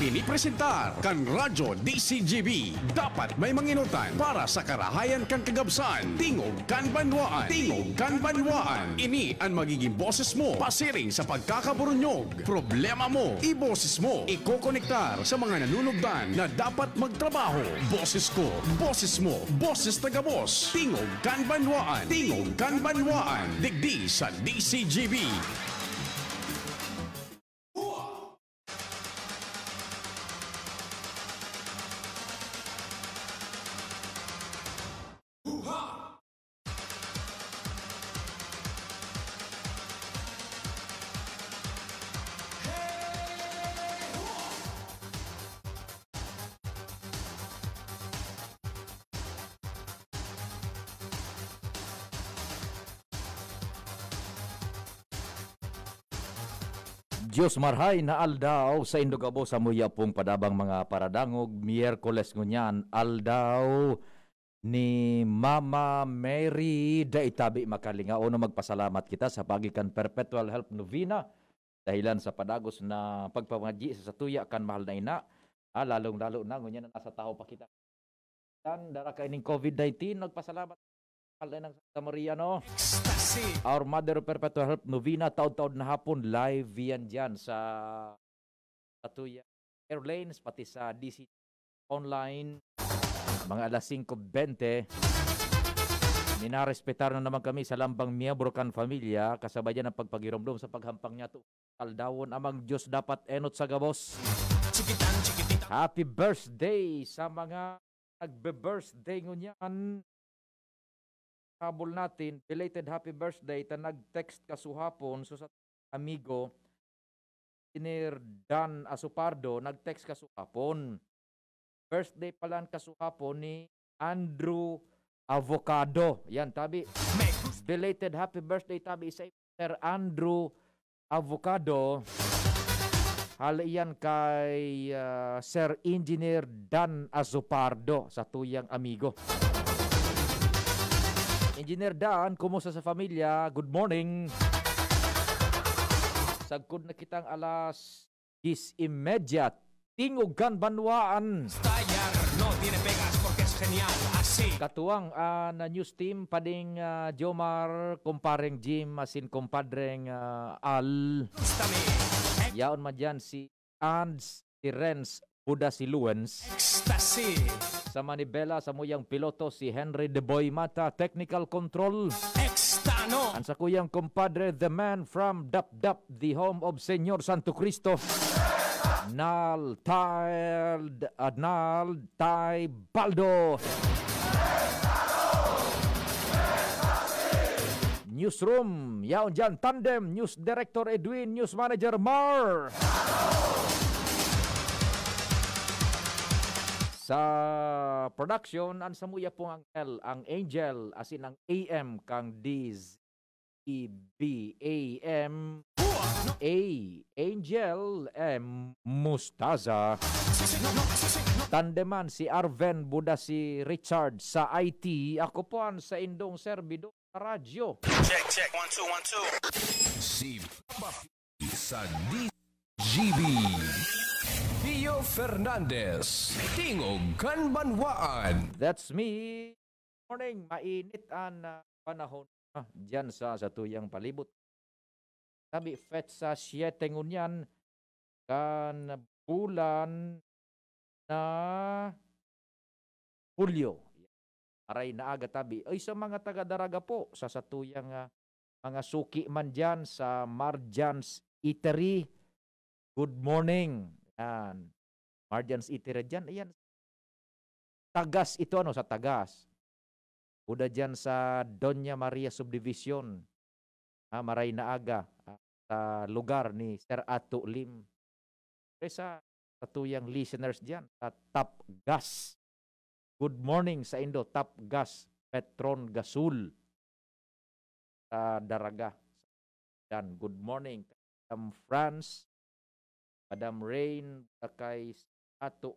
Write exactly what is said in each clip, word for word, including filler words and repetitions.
Pinipresentar kan Radyo D C G B. Dapat may manginutan para sa karahayan kan kagabsan. Tingog kan Banwaan. Tingog kan Banwaan. Ini an magiging boses mo pasiring sa pagkakaburunyog. Problema mo, iboses mo. Ikokonektar sa mga nanunugdan na dapat magtrabaho. Boses ko, boses mo, boses ta gabos. Tingog kan Banwaan. Tingog kan Banwaan. Digdi sa D C G B. Dios marhay na aldaw saindo gabos, samuya pong padabang mga paradangog. Miyerkules ngunyan, aldaw ni Mama Mary da itabi makalingaw. Ono, magpasalamat kita sa paagi kan Perpetual Help Novena dahilan sa padagos na pagpamadyi sa satuya kan mahal na ina. Ah, lalong-lalo na ngunyan na nasa tahaw pa kita. Yan, dara kaining covid nineteen, nagpasalamat mahal na inang Santa Maria, no? Ecstasy. Our Mother of Perpetual Help Novena, taod-taod na hapon, live yan dyan sa, sa Tuya Airlanes, pati sa D C online, mga alas singko bente. Minarespetar na naman kami sa lambang miyembro kan familia, kasabay dyan ang pagpagiromdom sa paghampang niya to. Aldawon amang Diyos dapat enot sa gabos. Chikitan, chikitan. Happy birthday sa mga nagbe-birthday ngunyan. Habol natin, belated happy birthday ta nag-text kasuhapon, so sa amigo, Engineer Dan Asopardo, nag-text kasuhapon. Birthday pala kasuhapon ni Andrew Avocado. Yan, tabi. Belated happy birthday, tabi, sa Sir Andrew Avocado. Hali yan kay, ah, Sir Engineer Dan Azopardo, sa tuyang amigo. Engineer Dan, kumusta sa familia? Good morning. Sagkod na kitang alas diyes y media. Tingog kan banwaan. Stallar no tiene pegas porque es genial, así. Katuwang, ah, na news team, pading, ah, Jomar, kumpareng Jim, asin kumpadreng, ah, Al. Gusta mi. Yaon man dyan si Ands, si Renz, Buda si Luens. Ecstasy. Sa manibela, samuyang piloto, si Henry De Boy Mata, technical control. Extano. Ang sakuyang kumpadre, the man from Dapdap, the home of Señor Santo Cristo, Nal Tald, ah, Nal Tay Baldo. Newsroom, yaon dyan, tandem, News Director Edwin, News Manager Mar. Sa production, ang samuya pong ang L, ang Angel, asin ang A M kang Diz. E B A M A, Angel M Mustaza. Tandeman si Arven Buda, si Richard sa I T. Ako po ang saindong serbidor sa radyo. Check, check. One, two, one, two. Si Papa P sa D G B. Pio Fernandez, Tingog kan Banwaan. That's me. Morning, mainit an, ah, panahon, ah, diyan sa satuyang palibot. Sabi, petsa siyete ngunyan kan bulan na Hulyo. Aray na aga tabi. Ay, sa mga taga Daraga po, sa satuyang, ah, mga suki man diyan sa Marjan's Eatery, good morning. Yan. Marjan's Eatery diyan. Ayan. Tagas ito, ano, sa Tagas. Buda diyan sa Doña Maria Subdivision. Ah, maray na aga, ah, sa lugar ni Sir Ato Lim. Pre, sa, sa tuyang listeners diyan, sa Top Gas. Good morning sa indo, Top Gas, Petron Gasol. Sa Daraga. Dan, good morning. Madam France, Madam Rain, kay Ato.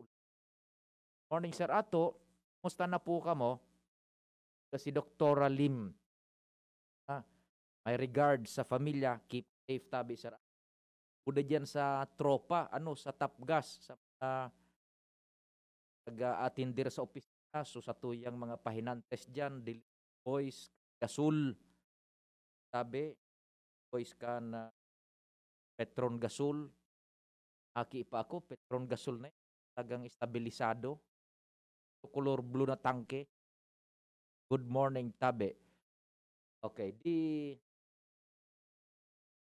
Morning, Sir Ato. Kumusta na po kamo? Si Doktora Lim. Ah, my regards sa familya. Keep safe tabi, Sir Ato. Buda diyan sa tropa, ano, sa Top Gas, sa na nag-aatender sa opisina. So, sa tuyang mga pahinantes diyan, dili boys, gasol. Sabi, boys kan, ah, Petron Gasol. Aki pa ako, Petron Gasol na yun. Talagang estabilisado. So, color blue na tangke. Good morning, tabi. Okay, di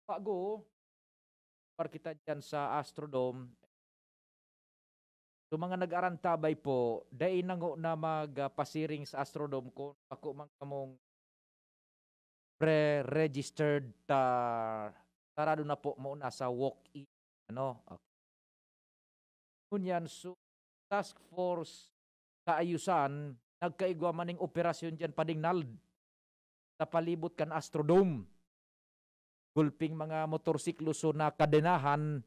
bago, par kita dyan sa Astrodome. So, mga nag-arantabay po, dai nango na magpasiring sa Astrodome kung bako man kamong pre-registered ta, sarado na po muna sa walk-in. Ano? Okay. Ngunyan, so, task force kaayusan, nagkaigwa man ning operasyon dyan, Padingnald, sa palibot kan Astrodome. Gulping mga motorsiklo so nakadenahan,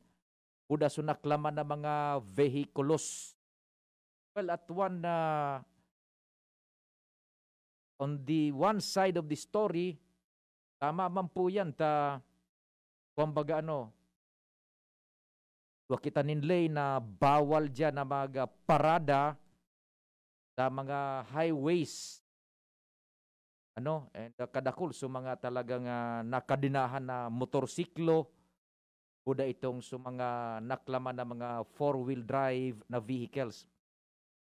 buda so naklaman na mga vehikulos. Well, at one, ah, on the one side of the story, tama man po yan, ta, kumbaga ano, wa kita nin ley na bawal diyan na magparada sa mga highways. Ano, and, ah, kadakul sa mga talagang, ah, nakadenahan na motorsiklo, buda itong sa mga naklaman na mga four-wheel drive na vehicles.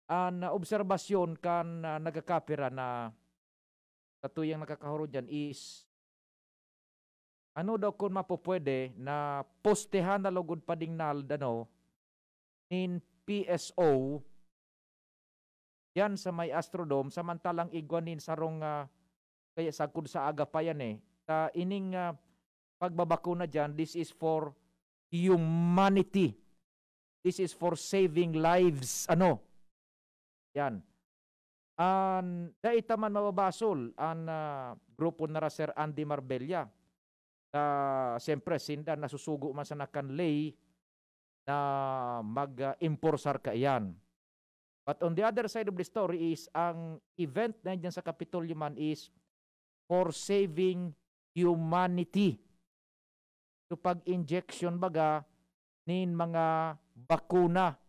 An, ah, obserbasyon kan, ah, nagkakapira na sa tuyang nakakahurot diyan is, ano daw kun mapupwede na postehan na lugod, Padingnald, ano, nin P S O diyan sa may Astrodome, samantalang igwa nin sarong, ah, kaya sagkod sa aga pa yan, eh. Sa ining, ah, pagbabakuna diyan, this is for humanity. This is for saving lives. Ano? Yan. An, dai ta man mababasol an, ah, grupo na ra Sir Andy Marbella. Ta, siyempre, sinda nasusugo man sana kan ley na mag, ah, imporsar kaiyan. But on the other side of the story is, ang event na dyan sa Kapitolyo man is for saving humanity. So, pag-injection baga nin mga bakuna.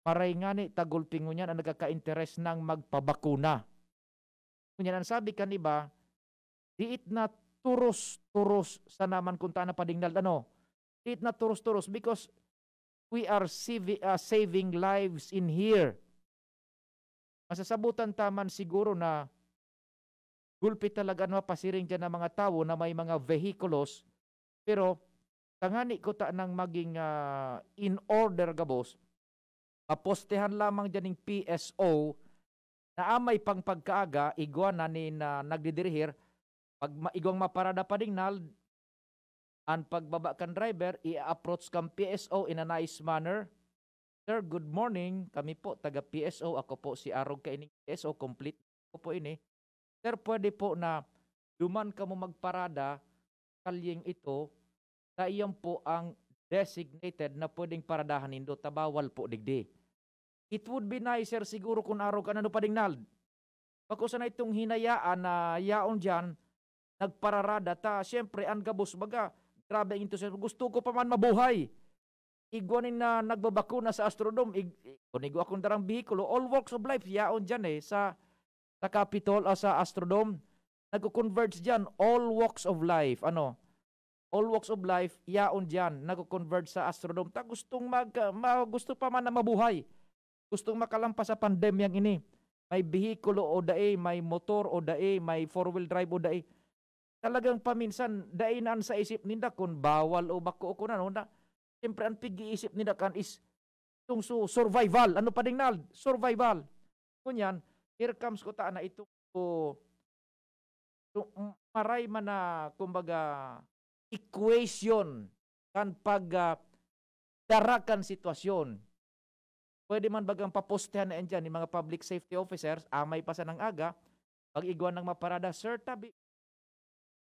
Maray ngani ta gulpi ngunyan an nagkaka-interes nang magpabakuna. Ngunyan, ang sabi kan iba, diit na turos-turos sana man kun ta na, Padingnald, ano? Diit na turos-turos because we are sivi-, ah, saving lives in here. Masasabotan ta man siguro na gulpi talaga an mapasiring diyan na mga tawo na may mga vehikulos, pero tangani kuta nang maging, ah, in order gabos, mapostehan lamang diyan ning P S O na amay pang pagkaaga, igwa na nin, ah, nagdidirihir, pag ma-, igwang maparada, Padingnald, an pagbaba kan driver, i-approach kan P S O in a nice manner. "Sir, good morning. Kami po, taga P S O. Ako po si arog kaining P S O, complete ko po ini. Sir, pwede po na duman kamo magparada, kalyeng ito, ta iyan po ang designated na pwedeng paradahan nindo, ta bawal po digdi." It would be nicer siguro kun arog kan ano, Padingnald. Bako sana itong hinayaan na yaon diyan, nagpararada ta. Siyempre, an gabos baga, grabe ang entusiasmo. Gusto ko pa man mabuhay. Igwa nin na nagbabakuna sa Astrodome, ig-, i-, kun igwa akong darang behikulo, all walks of life, yaon diyan eh, sa, sa Capitol, ah, sa Astrodome. Nagko-converge diyan, all walks of life. Ano? All walks of life, yaon diyan, nagko-converge sa Astrodome. Ta gustong mag-, ah, ma-, gusto pa man na mabuhay. Gustong makalampas sa pandemyang ini. May behikulo o dai, may motor o dai, may four-wheel drive o dai. Talagang paminsan, dai na an sa isip ninda kun bawal o bako o kun ano na. Siyempre, an pig-iisip ninda kan is itong su-, survival. Ano, Padingnald? Survival. Ngunyan, here comes kuta na itong su-, su-, maray man na, kumbaga, equation kan pag, ah, dara kan sitwasyon. Pwede man bagang papostehan na yan dyan, yung mga public safety officers, amay pa sanang aga, pag igwa nang maparada, "Sir, tabi."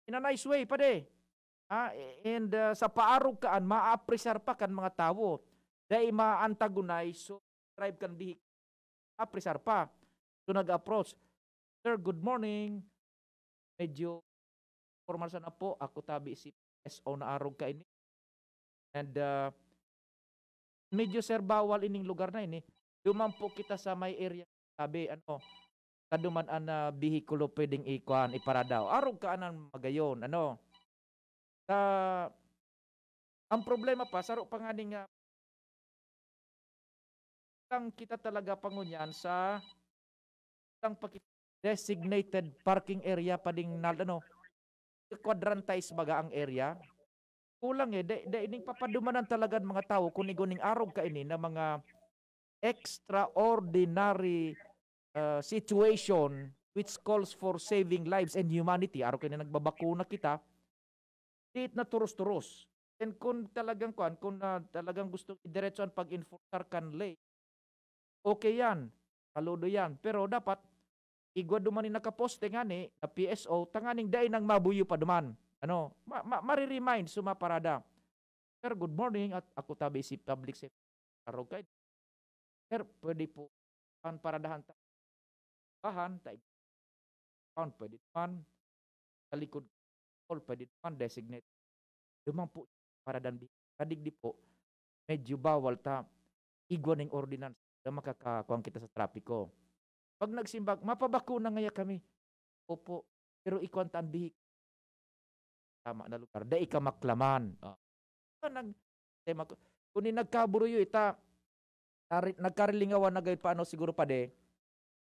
In a nice way, pwede. Ah, and, ah, sa paarog kaan, maapresar pa kan mga tawo. Dai ma-antagonize, so, drive kan vehicle. Apresar pa. So, nag-approach, "Sir, good morning. Medyo formal sana po. Ako tabi si S O na arog kaini. And, ah, medyo, sir, bawal ining lugar na ini. Duman po kita sa may area, sabi, ano, kaduman an, ah, bihikulo pwedeng ikuan, iparada. Arog ka anan magayon, ano. Sa, ang problema pa, saro pa nga ning, ah, lang kita talaga pangunyan sa lang paki-, designated parking area pa ding nal-, ano, quadrantize baga ang area. Kulang eh, dai, dai ning papadumanan talaga ang mga tawo kun igo ning arog kaini na mga extraordinary, ah, situation which calls for saving lives and humanity. Arog kaini nagbabakuna kita, diit na turos-turos. And kung talagang kuan, kung, ah, talagang gustong idiretso ang pag-enforce kan ley, okay yan. Saludo yan. Pero dapat, igwa duman ni nakaposte ngani na P S O, tanganing dai nang mabuyo pa duman. Ano, ma-, ma-, mare-remind sa mga parada. "Sir, good morning. At ako tabi si public safety. Arog kay, sir, pwede po ang paradahan ta? Bahan, ta, pwede naman. Sa likod, pwede naman, designate." Duman po, paradahan di-, kadigdi po, medyo bawal ta igwa ning ordinance na makakakuan kita sa trapiko. Pag nagsimbag, "Mapabakuna ngaya kami." "Opo, pero ikuan ta an bihik-, tama na lugar, dai ka maklaman." Oh. Nag-, tema ko, kun nagkaburuyo ita, nari-, nagkarilingawan na gayud pa, ano, siguro pa de,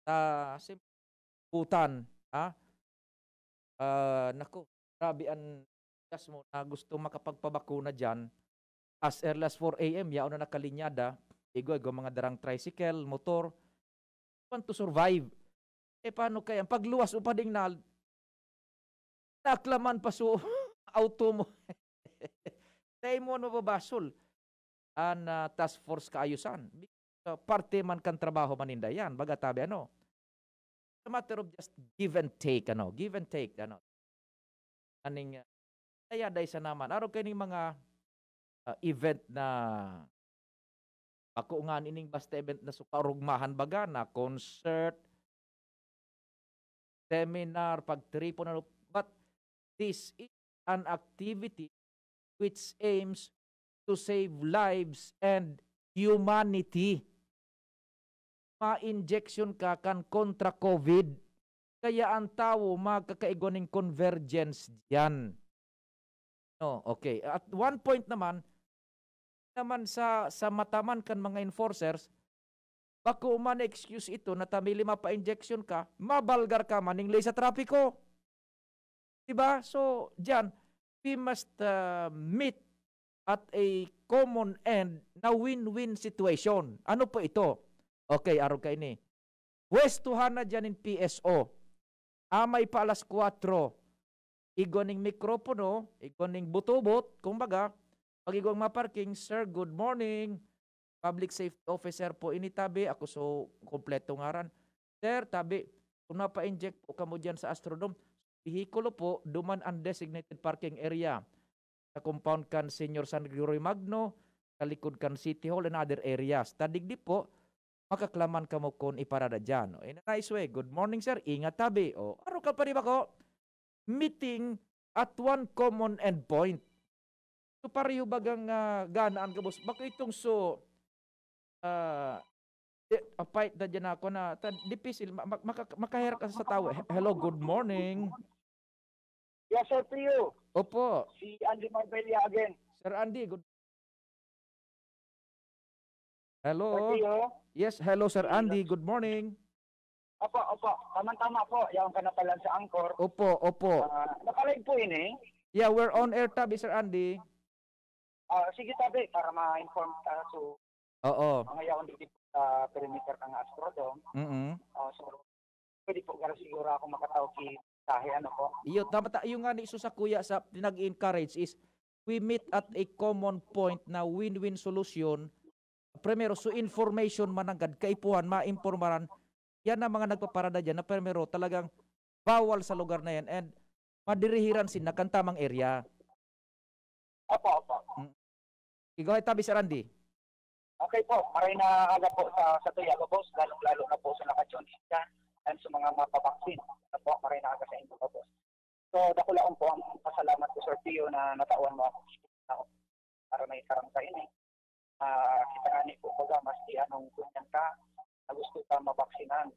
ta sim-, butan, ha? Ah, naku, grabe an mo na gusto makapagpabakuna diyan. As early as four A M, yaon na nakalinyada, igwa-igwa mga darang tricycle, motor, want to survive. Eh, paano kaya? Pagluwas mo pa ding nal-, naklaman pa so auto mo. Dai mo mababasol an, ah, task force kaayusan. Sa parte man kan trabaho man ninda yan, baga tabi, ano, a matter of just give and take, ano, give and take, ano. Aning, ah, kaya dai sa naman. Arog kay ning mga, ah, event na bako nga ining basta event na sukarugmahan baga na concert, seminar, pagtiripon, ano, but this is an activity which aims to save lives and humanity. Ma-injection ka kan kontra COVID, kaya ang tawo magkakaigwa ning convergence diyan. No, okay. At one point naman, naman sa, sa mata man kan mga enforcers, bako man excuse ito na ta mili mapa-injection ka, mabalgar ka man ning ley sa trapiko. Diba? So, diyan, we must, uh, meet at a common end na win-win situation. Ano po ito? Okay, arog kaini. Pwestuhan na diyan nin P S O. Amay pa alas kwatro. Igwa ning mikropono, igwa ning butobot, kumbaga, pag igwang mga parking, "Sir, good morning. Public safety officer po ini, tabi. Ako so kompleto ngaran. Sir, tabi, kung mapa-inject po kamo diyan sa Astrodome, bihikulo po, duman ang designated parking area sa compound kan Senior San Gregorio Magno, sa likod kan City Hall and other areas. Ta digdi po, makaklaman kamo kun iparada diyan." O, in a nice way, "Good morning, sir. Ingat, tabi." O, aro ka pa rin ako, meeting at one common end point. So, pareho bagang, ah, ganaan gabos. Bako itong so, ah, eh, apay, dadyan ako na, ta-, dipisil, ma-, ma-, maka-, makaherak ka sa tao. He-, hello, good morning. Yes, Sir Pio. Opo. Si Andy Marbella again. Sir Andy, good Hello? Sir Pio? Yes, hello, Sir Andy. Good morning. Opo, opo. Tama-tama po. Yaon ka na pala sa Anchor. Opo, opo. Ah, nakalive po ini? Yeah, we're on air, tabi, Sir Andy. Ah, sige, tabi, para ma-inform ka. So, Oo. Mga yaon dito sa perimeter ng Astrodome. Mm-mm. Ah, so, pwede po, gara siguro ako makataw ki tahe, ano po? Iyo, tama ta-, iyo nga ni iso sa kuya sa pinag-encourage is we meet at a common point na win-win solution. Primero, so information mananggad, kaipuhan, maimpormaran. Yan ang mga nagpaparada dyan na primero, talagang bawal sa lugar na yan and madirihiran sinda kan tamang area. Opo, opo. Mm. Go ahead, tabi, Sir Andy. Okay po, maray na aga po sa, sa tuya, Babos, lalong-lalo na po sa nakatune in dyan and sa mga mapabaksin. Ano po, maray na aga sa inyo, Babos. So, dakula po ang pasalamat ko, Sir Pio, na natawan mo ako para may sarang sa inyo. Ah, kita nga ni po, baga, maski anong kunyan ka, na gusto ka mabaksinan.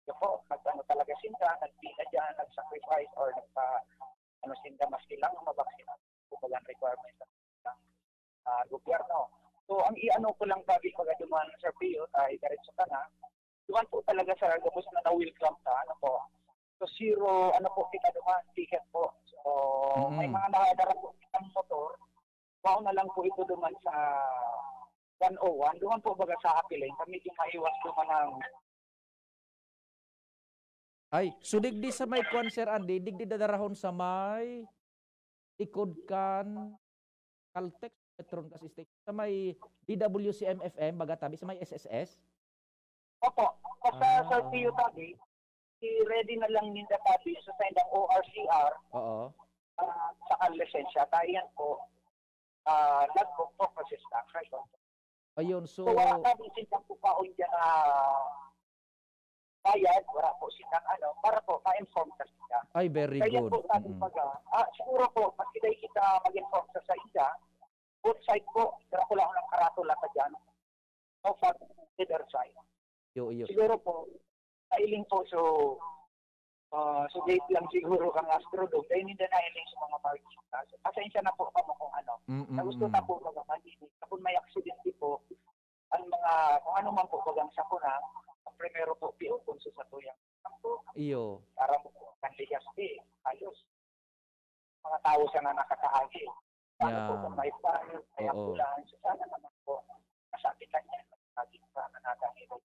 Kaya po, nag-ano talaga sinda, nagpila dyan, nag-sacrifice, or nagpa, ano sinda, maski lang mabaksinan. Kumbaga, ang requirements ng, ah, gobyerno. So, ang iano ko lang, baga, duman, Sir Pio, ay diretso ka na. Duman po talaga sa gabos na na-welcome ka, ano po. So, zero, ano po, kita duman, ticket po. So, may Mm. mga nakadara po kitang motor. Mao na lang po ito duman sa one oh one. Duman po, baga, sa Happy Lane. Kami yung maiwas duman ng Ay, so digdi sa may kwan, Sir Andy, digdi dadarahon sa may likod kan Caltex, Petron Gas Station, sa may D W C M F M, baga tabi, sa may S S S? Opo. Basta, Sir Ah. Pio, tabi, i-ready na lang ninda, tabi, sa sendang O R C R, Oo. ah, sa lisensya. Tayo yan po, ah, logbook po, process tax record. Ayun, so So, wala kami sindang kukaon dyan na bayad, wala po silang ano, para po ma-inform ka sila. Ay, very Kaya good. po sabi Mm. pag, ah, ah, siguro po, mas kita kita mag-inform sa, sa isa, both side po, pero ko lang ng karatula ka dyan. O pag either side. Yo, yo. Siguro po, sa iling po, so, ah, so gate lang siguro kang Astrodome. Dahil hindi na iling sa mga market. So, pasensya na po kamo kung ano. Mm, Na gusto mm. na po mga malinis. Kapag may aksidente po, ang mga, kung ano man po, bagang sa kuna, ang primero po, piukon sa satuyang kampo. Iyo. Para po, ang ligas, eh, halos mga tao siya na nakakaagi. Paano po Yeah. kung may fire, may Oo. ambulance? Sana naman po, masabitan niya, maging pa na natin.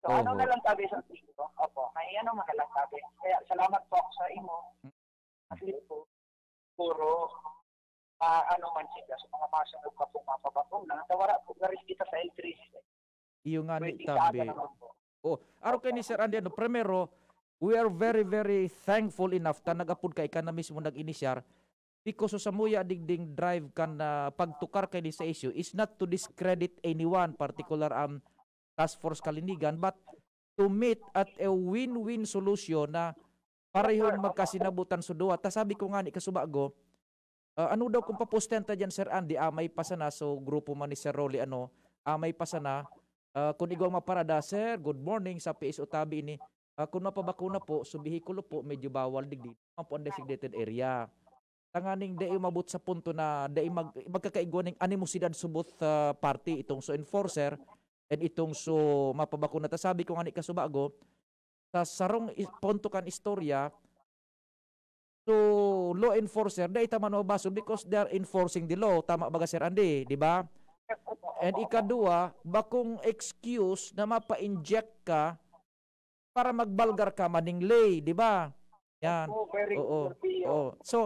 So, ano Oho. na lang sabi sa tingin ko? Opo, may ano man na lang sabi. Kaya salamat po ako sa imo. Mm. At least po, puro, ah, ano man sila, sa mga masunod pa pong mapabakuna, na wala po, garis kita sa electricity. Iyo nga ni Pwede tabi. Ka naman po. Oh, aro kay ni Sir Andy, ano, primero, we are very, very thankful enough ta nagapod ka, ika na mismo nag-inisyar. Because sa samuya digding drive kan, ah, pagtukar kay ni sa issue is not to discredit anyone, particular ang Task Force Kalinigan, but to meet at a win-win solution na parehong magkasinabutan sa duwa. Ta sabi ko nga ni kasubago, ah, ano daw kung papostehan ta diyan, Sir Andy? Ah, may pa sana, so grupo man ni Sir Rolly, ano, ah, may pa sana, ah, kung igwang maparada, "Sir, good morning, sa P S O tabi ini." Ah, kung mapabakuna po, so vehikulo po, medyo bawal digdi. Naman po ang designated area. Tanganing dai umabot sa punto na dai mag-, magkakaigwa ning animosidad subot, ah, party, itong so enforcer and itong so mapabakuna. Ta sabi ko nga ni kasubago, sa sarong i-, punto kan istorya, so law enforcer, dai ta man mabasol because they are enforcing the law. Tama ba, Sir Andy? Di ba? And ikadua, bakong excuse na mapa-inject ka para magbalgar ka maning lay, di ba? Yan. Oh, very good, Oo. Sir Pio. Oo. So,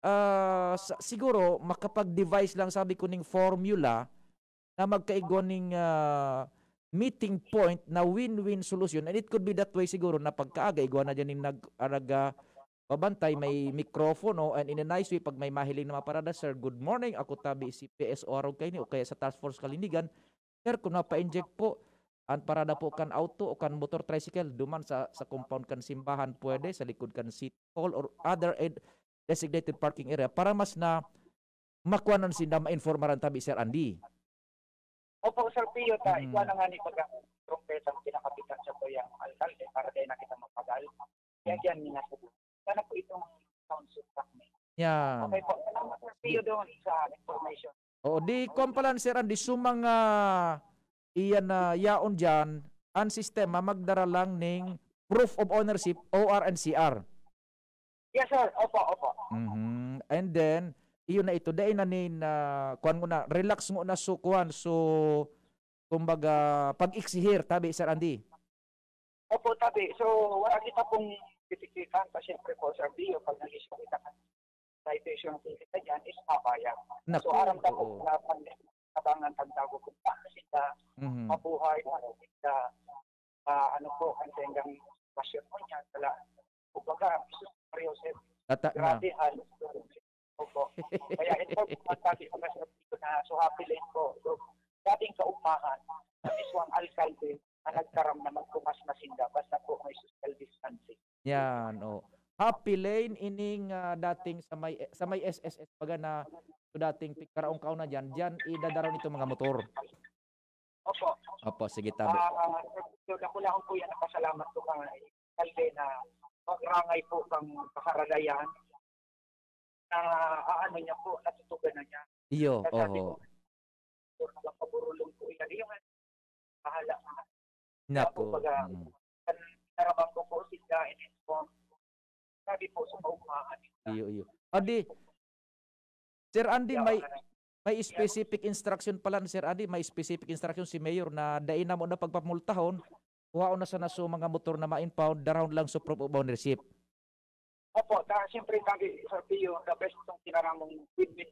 ah, sa-, siguro, makapag-devise lang, sabi ko, ning formula na magkaigwa ning, ah, meeting point na win-win solution. And it could be that way siguro na pagkaaga, igwa na dyan yung nag-, ah, nag-, ah, babantay, may mikropono, and in a nice way, pag may mahiling na mga parada, "Sir, good morning. Ako tabi si P S O araw kayo ni," o kaya sa Task Force Kalinigan, "Sir, kung mapa-inject po, ang parada po kan auto o kan motor tricycle, duman sa, sa compound kan simbahan, pwede, sa likod kan City Hall or other ed-, designated parking area," para mas na makuha na sinda, ma-informaran tabi, Sir Andy. Opo, Sir Pio, ta, Mm. ikaw na nga ni pag-, trumpetang pinakapitan sa tuyang alkalde para dahil na kita mapagal. Kaya Mm. yan, minasa po. Sana po itong council sa amin. Yan. Okay po. Salamat, Sir Pio, doon sa information. Oo, di, kwan pala, Sir Andy, so mga iyan na yaon dyan, ang sistema magdara lang ning proof of ownership, O R and C R. Yes, sir. Opo, opo. Mhm. And then, iyon na ito, dai na nin, ah, kuwan mo na, relax mo na, so, kuwan, so, kumbaga, pag-exigir, tabi, Sir Andy? Opo, tabi. So, wala kita pong titikikan pa, siyempre po, Sir Pio, pag nag-issue kita ng citation fee kita dyan, is mabayad. Naku, So, aram ka po oo. na pang-, tabangan pag tago kung bakit sila Mhm. mabuhay, ano sila, ah, ano po, ang tendang basyon mo niya, wala. Kumbaga, Joseph, Tata na. grabe, halos, opo. Kaya ito, magsabi ko na sa na so happy lang po. So, dating kaugmahan, ang mismo ang alkalde, ang nagtaram na magkumas na sinda, basta po may social distancing. Yan, oh. Happy Lane, ining, ah, dating sa may, sa may S S S, baga na, so dating pi-, karaong kauna diyan, diyan idadaraw nito mga motor. Opo. Opo, sige, tabi. Ah, so, dako lang po yan. Napasalamat ko kang alkalde na magrangay po kang Kakaragayan na aano niya po, natutugan na niya. Iyo, Nasabi oho. Ko, "Puro na lang paburulong po yan." Yung bahala na. Kaya Nako, po, baga, mm. Narabang ko po sila, in-inform. Sabi po, sa kaugmahan. Iyo, iyo. Adi, Sir Andy, Yawa may, na. May specific instruction pala, Sir Andy, may specific instruction si Mayor na dai na mo na pagpamultahon, kuhaon na sana so mga motor na ma-impound, darahon lang so proof of ownership. Opo, ta, siyempre, lagi sa P U, the best itong tinaramong win-win.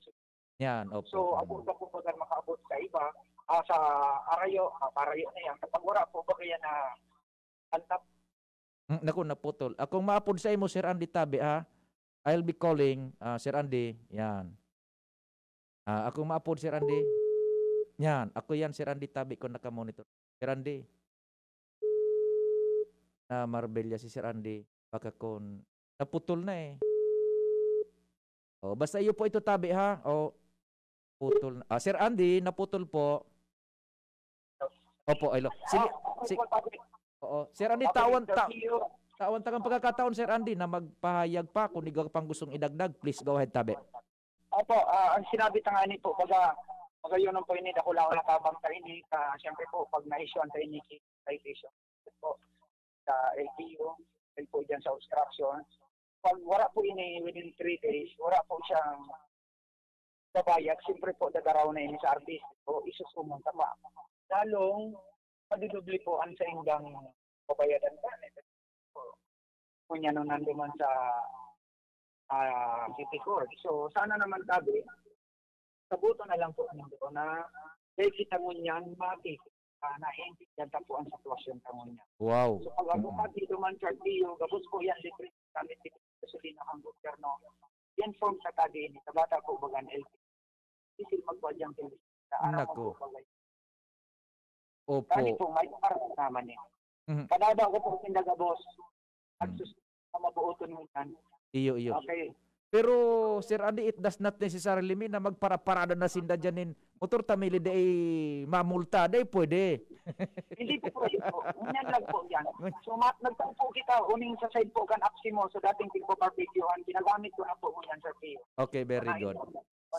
Yan, opo. So, abot ka po baga makaabot sa iba, ah, sa arayo, ah, parayo na yan. Kapag wala po ba kaya na antap? Hmm, naku, naputol. Akong maapod sa imo, Sir Andy Tabi, ha? I'll be calling, ah, Sir Andy. Yan. Ah, akong maapod, Sir Andy. Yan, ako yan, Sir Andy Tabi, kung nakamonitor. Sir Andy. Na Marbella si Sir Andy. Baka kun naputol na eh. Oh, basta iyo po ito, Tabi, ha? O, putol na. Ah, Sir Andy, naputol po. Opo, hello. Sige, Ah, si-, opo, Tabi. Oo. Sir Andy, Okay, tawan, ta-, interview. Tawan takang pagkakataon, Sir Andy, na magpahayag pa. Kung ikaw pang gustong idagdag, please go ahead, Tabi. Opo, ah, ang sinabi ta nga ni po, baga, baga yun ang po ini, dakula ko natabang ta ini, ka, siyempre po, pag na-issue ang ta ini, citation po sa L T O, dahil po dyan sa obstruction. Pag wala po ini within three days, wala po siyang babayad, siyempre po, dadaraw na ini sa R T C po, isusumon ta pa. Lalong, madudoble po ang saindang babayadan pa. Ngunyan nung nanduman sa, ah, City Court. So, sana naman, Tabi, sabuton na lang po nindo na dahil kita ngunyan, mati, ah, naiintindihan ta po ang sitwasyon ta ngunyan. Wow. So, pag ako Mm. mati duman sa L T O, gabos po yan, libre gamit dito sa gasolina ang gobyerno. Yan form sa Tabi ini, sa bata po, bagan L T O. Isil magkuha dyan, sa araw Nako. po, bagay. Opo. Kani po, may para naman eh. Mhm. Kadaba ko po, kindaga, boss. Ang Mm. sus-, ang mabuoton mo yan. Iyo, iyo. Okay. Pero, Sir Andy, it does not necessarily mean na magparaparada na sinda dyan nin motor ta milid ay mamulta. Di pwede. Hindi po pwede po. Ngunyan lang po yan. So, mat-, nagtao po kita, uning sa side po kan Apsimo, sa dating tigpa-barbecue, ang ginagamit ko na po ngunyan, Sir Pio. Okay, very Sa good.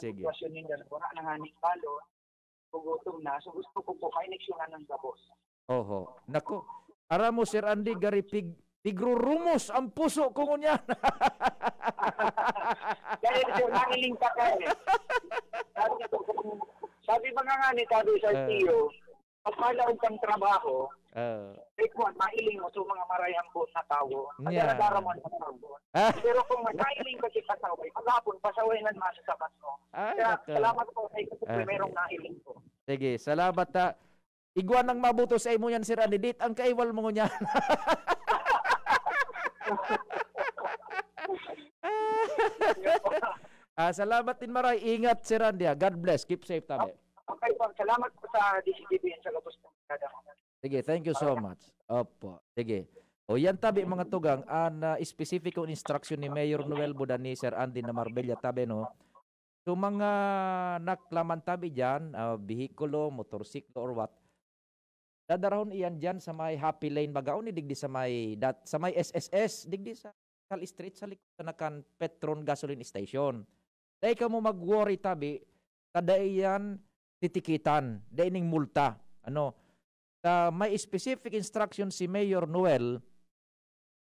Sige. Sitwasyon ninyo, wala na nga ning balon, gugutom na. So, gusto ko po, kaineksyonan ng gabos. Oho. Nako. Aram mo, Sir Andy, gari pig-, pigrurumos ang puso ko ngunyan. Dahil, sir, nahiling ka ka eh. Sabi ko, sabi ba nga nga ni Tabi sa Ah. L T O, pag malaog kang trabaho, Ah. eh, kwan, mahiling mo sa mga marayang buot na tawo. Yan. Pagdara-dara mo ang trabaho. Ah. Pero kung mahiling ka si pasaway, maghapon, pasaway na naman sa sabat mo. Ay, Kaya, nako. Salamat po sa ikaw, Ah, primerong sige. nahiling ko. Sige, salamat, ha. Igwa nang mabuto sa imo yan, Sir Andy. Dit ang kaiwal mo ngunyan. Ah, salamat din, Maray. Ingat, Sir Andy, ha. God bless. Keep safe, tabi. Okay po. Salamat po sa D C T V and sa gabos ng kada. Sige, thank you so Okay. much. Opo. Sige. O yan, tabi, mga tugang, an, ah, espesipikong instruction ni Mayor Noel Buda ni Sir Andy na Marbella, tabi, no? So, mga naklaman tabi diyan, ah, behikulo, motorsiklo, or what, dadarahon iyan diyan sa may Happy Lane, baga, o ni digdi sa may dat-, sa may S S S, digdi sa Cal Street, sa likod na kan Petron Gasoline Station. Dai kamo mag-worry tabi, ta dai yan titikitan, dai ning multa. Ano, ta may specific instruction si Mayor Noel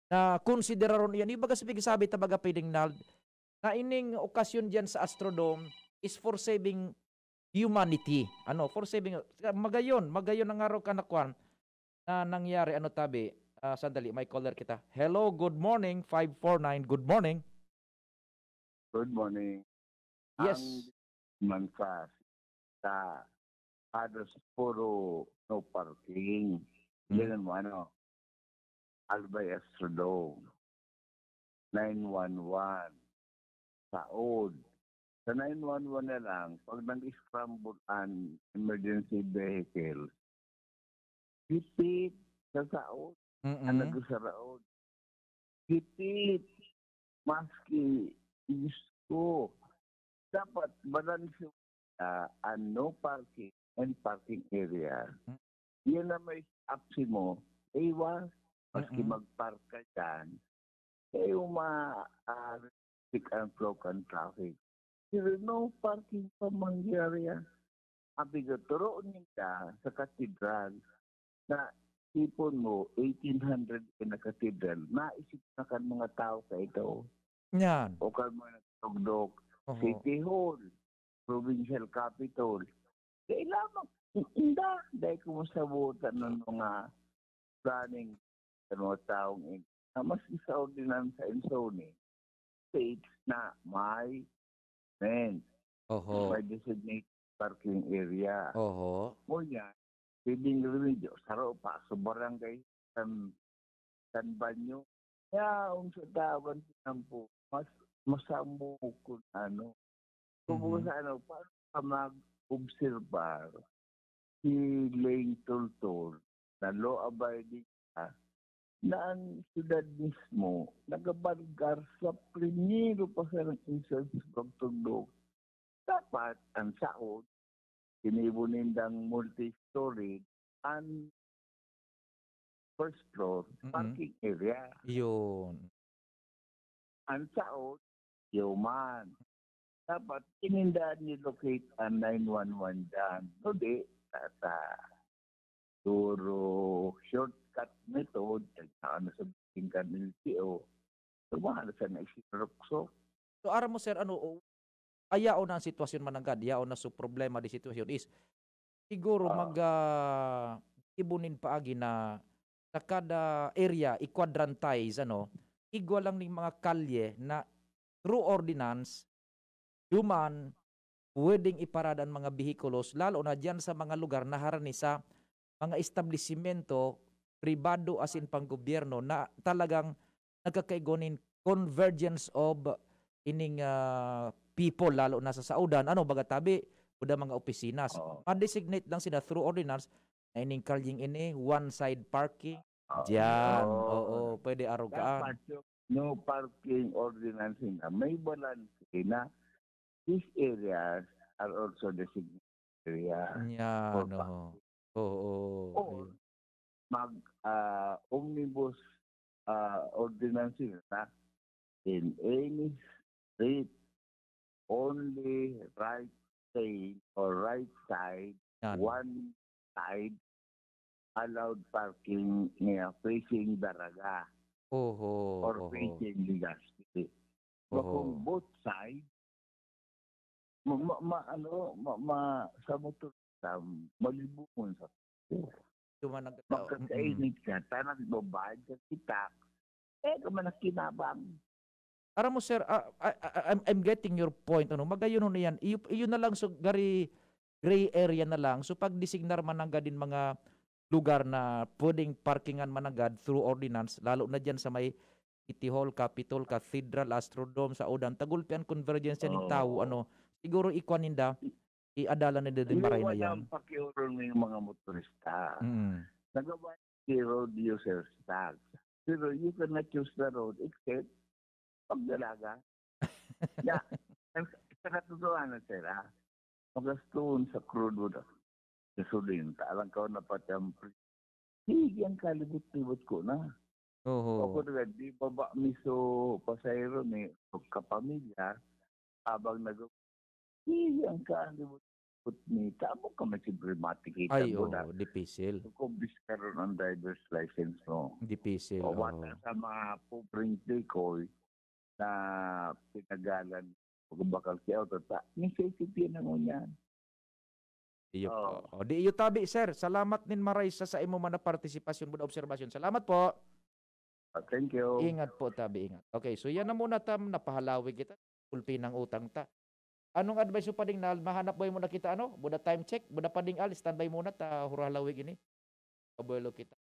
na konsideraron iyan. Ibaga sa pigsabi ta baga, Piding Nald, na ining okasyon diyan sa Astrodome is for saving humanity. Ano, for saving, magayon, magayon ang araw ka na kwan na nangyari. Ano tabi? Ah, sandali, may caller kita. Hello, good morning, five four nine. Good morning. Good morning. Yes. Ang man sa, sa halos puro no parking. Hmm. Yan ang ano, Albay Astrodome. Nine one one. Saod. Sa nine one one na lang, pag nag-scramble an emergency vehicle, hipit sa saod. Mm-mm. Ang nagsaraod. Hipit. Maski, Diyos ko, dapat balanse, ah, an no parking and parking area. Hmm. Yan na may apsi mo, iwas, maski Mm-mm. mag-park ka dyan, eh, uma-, ah, restrict ang flow kan traffic. Pero no parking pa mangyari yan. Ang pinaturo ninda sa katedral na tipon mo, eighteen hundred ka na katedral, naisip na kan mga tao sa ito. Yan. O kan mga nagtugdok, Oho. City Hall, Provincial Capitol. Kailangan, inda, dahil kung masabutan ng mga planning sa mga taong in, na mas sa ordinansa and zoning, states na may, men, Oho. may designated parking area. Oho. Ngunyan, pwedeng remedyo, saro pa, sa barangay, kan, kan banyo. Kaya, ang sa tao, kan sinampo, mas, masamo kung ano. Kung Mhm. sa ano, paano ka mag-obserbar si Leng Toltol na law-abiding ka, na ang syudad mismo nagabalgar sa primero pa sa nag-insults pagtugdok. Dapat ang saod, tinibo nindang multi-story, ang first floor, Mm. parking area. Yun. Ang saod, human. Dapat ininda ni-locate ang nine one one dyan. Kundi, sa, sa puro shortcut method, kaya ano sa bingkan L T O, tumahan sa na isinurukso. So, aram mo, sir, ano, o, ayaw na ang sitwasyon mananggad, yaon na so problema di sitwasyon is, siguro Ah. mag, ah, ibo nin paagi na sa kada area, i-quadrantize, ano, igwa lang ning mga kalye na through ordinance, duman, pwedeng iparada an mga behikulos, lalo na diyan sa mga lugar na harani sa mga establisimento pribado asin panggobyerno na talagang nagkakaigwa nin convergence of ining, ah, people, lalo na sa saodan. Ano, baga tabi, kuda mga opisina. Oo. Ma-designate lang sila through ordinance na ining kalyeng ini, one side parking. Oo. Diyan. Oo. Oo, pwede arugaan. Dapat yung no parking ordinance na may balanse na these areas are also designated area Yan, for oo. parking. Oo, Or ayun. mag, ah, omnibus, ah, ordinance na in any street, only right lane or right side, Yan. one side allowed parking niya facing Daraga Oho, or oho. facing Legazpi. So, Oho. kung both side, ma-, ma-, ma-, ano, ma-, ma-, sa motorista, malibungon sa Yung mga nag-, magkakainit ka, tanang babayad ka kita, eh, ka man ang kinabang. Aram mo, sir, ah, I, I, I'm, I'm getting your point, ano, magayon na yan. Iyo, iyo na lang, so, gari, gray area na lang. So, pag designar man nanggad din mga lugar na pwedeng parkingan mananggad through ordinance, lalo na dyan sa may City Hall, Capitol, Cathedral, Astrodome, sa Odan, tagulpian convergence yan ng Oo. tao, ano, siguro ikwan ninda, iadala ninda din Iyo, maray na walang yan. pakiuron ng mga motorista. Mm. Nagawa si road users tax. Pero you cannot choose the road except pagdalaga. Ya, sa, sa katotohanan, sir, ah, magastoon sa crude wood, gasolina, alang ka na pati ang pre-, sige, ang kalibot-libot ko na. Oho. Ako na, di baba mi so pasahero ni, so kapamilya, habang nag-, sige, ang kalibot-libot ni, tamo ka man siyempre matikita Ay, mo na. oo, dipisil. Kung biskaron ang driver's license mo. Dipisil, O, oo. wata sa mga pobreng tikoy na pinagalan, pagbakal si auto, ta, necessity na mo yan. Iyo Oo. po. O, di iyo tabi, sir. Salamat nin maray sa, sa imo man na partisipasyon, buda obserbasyon. Salamat po. Ah, thank you. Ingat po, tabi, ingat. Okay, so yan na muna, tam, napahalawig kita. Kulpi ng utang ta. Anong advice mo, Pading Nal? Mahanap buhay muna kita, ano? Buda time check, buda Pading Al, standby muna, ta huralawig ini. Abuelo kita.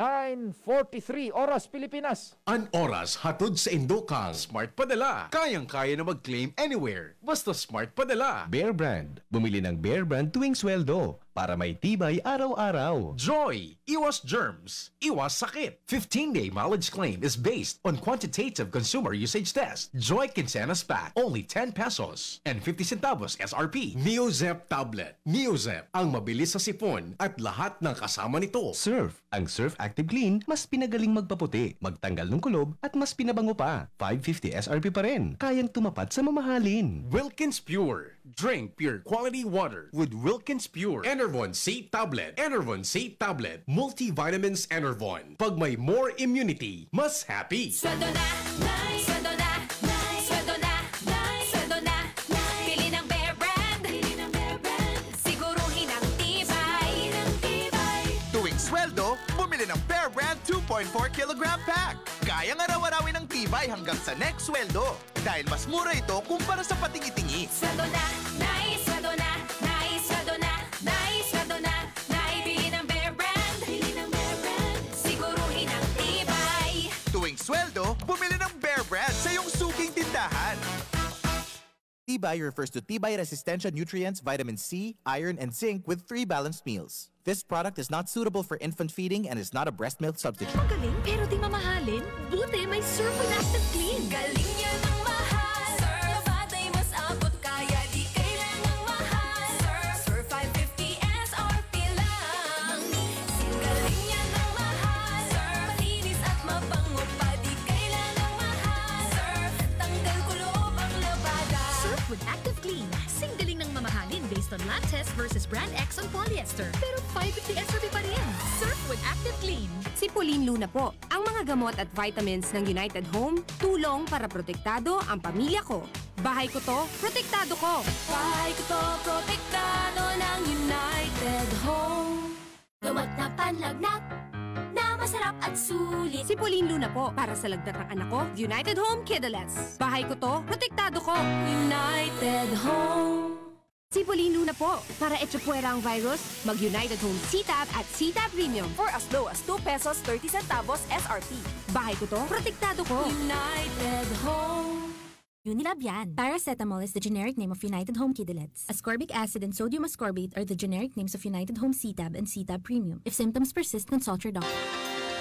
Nine forty-three, oras Pilipinas. An oras hatod sa indo kan Smart Padala. Kayang-kaya na mag-claim anywhere. Basta Smart Padala. Bear Brand. Bumili ng Bear Brand tuwing sweldo. Para may tibay araw-araw. Joy! Iwas germs, iwas sakit. Fifteen-day mileage claim is based on quantitative consumer usage test. Joy Quincenas Pack, only ten pesos and fifty centavos S R P. Neozep Tablet. Neozep, ang mabilis sa sipon at lahat ng kasama nito. Surf. Ang Surf Active Clean, mas pinagaling magpaputi, magtanggal ng kulob, at mas pinabango pa. Five fifty S R P pa rin. Kayang tumapat sa mamahalin. Wilkins Pure. Drink pure quality water with Wilkins Pure. Enervon C Tablet. Enervon C Tablet. Multivitamins Enervon. Pag may more immunity, mas happy. Sweldo na, Nay! Sweldo na, Nay! Sweldo na, Nay! Sweldo na, Nay! Bili ng Bear Brand! Bili ng Bear Brand! Siguruhin ang tibay! Ang tibay! Tuwing sweldo, bumili ng Bear Brand two point four kilogram pack. Kayang araw-arawin ang tibay hanggang sa next sweldo. Dahil mas mura ito kumpara sa patingi-tingi. Sweldo na, Nay! Sweldo na, Nay! Sweldo na, Nay! Sweldo na, Nay! Bili ng Bear Brand! Bili ng Bear Brand! Siguruhin ang tibay! Tuwing sweldo, bumili ng Bear Brand sa iyong suking tindahan. Tibay refers to tibay resistensya nutrients, vitamin C, iron, and zinc with three balanced meals. This product is not suitable for infant feeding and is not a breast milk substitute. Magaling pero di mamahalin? Buti may Surf with Active Clean. Galing niya ng mahal. Surf, batay mas abot kaya di kailangang mahal. Surf, Surf five fifty S R P lang. Galing niya ng mahal. Surf, malinis at mabango pa, di kailangang mahal. Surf, tanggal kulob ang labada. Surf with Active Clean. Singgaling ng mamahalin based on lab test versus brand X on polyester. Pero five fifty S R P pa rin. Surf with Active Clean. Si Pauline Luna po. Ang mga gamot at vitamins ng United Home, tulong para protektado ang pamilya ko. Bahay ko to, protektado ko. Bahay ko to, protektado ng United Home. Gamot na panlagnat na masarap at sulit. Si Pauline Luna po, para sa lagnat ng anak ko, United Home Kidalets. Bahay ko to, protektado ko. United Home. Si Pauline Luna po, para echapuwera ang virus, mag-United Home C-Tab at C-Tab Premium. For as low as two pesos thirty centavos S R P. Bahay ko to, protektado ko. United Home. Unilab yan. Paracetamol is the generic name of United Home Kidalets. Ascorbic acid and sodium ascorbate are the generic names of United Home C-Tab and C-Tab Premium. If symptoms persist, consult your doctor.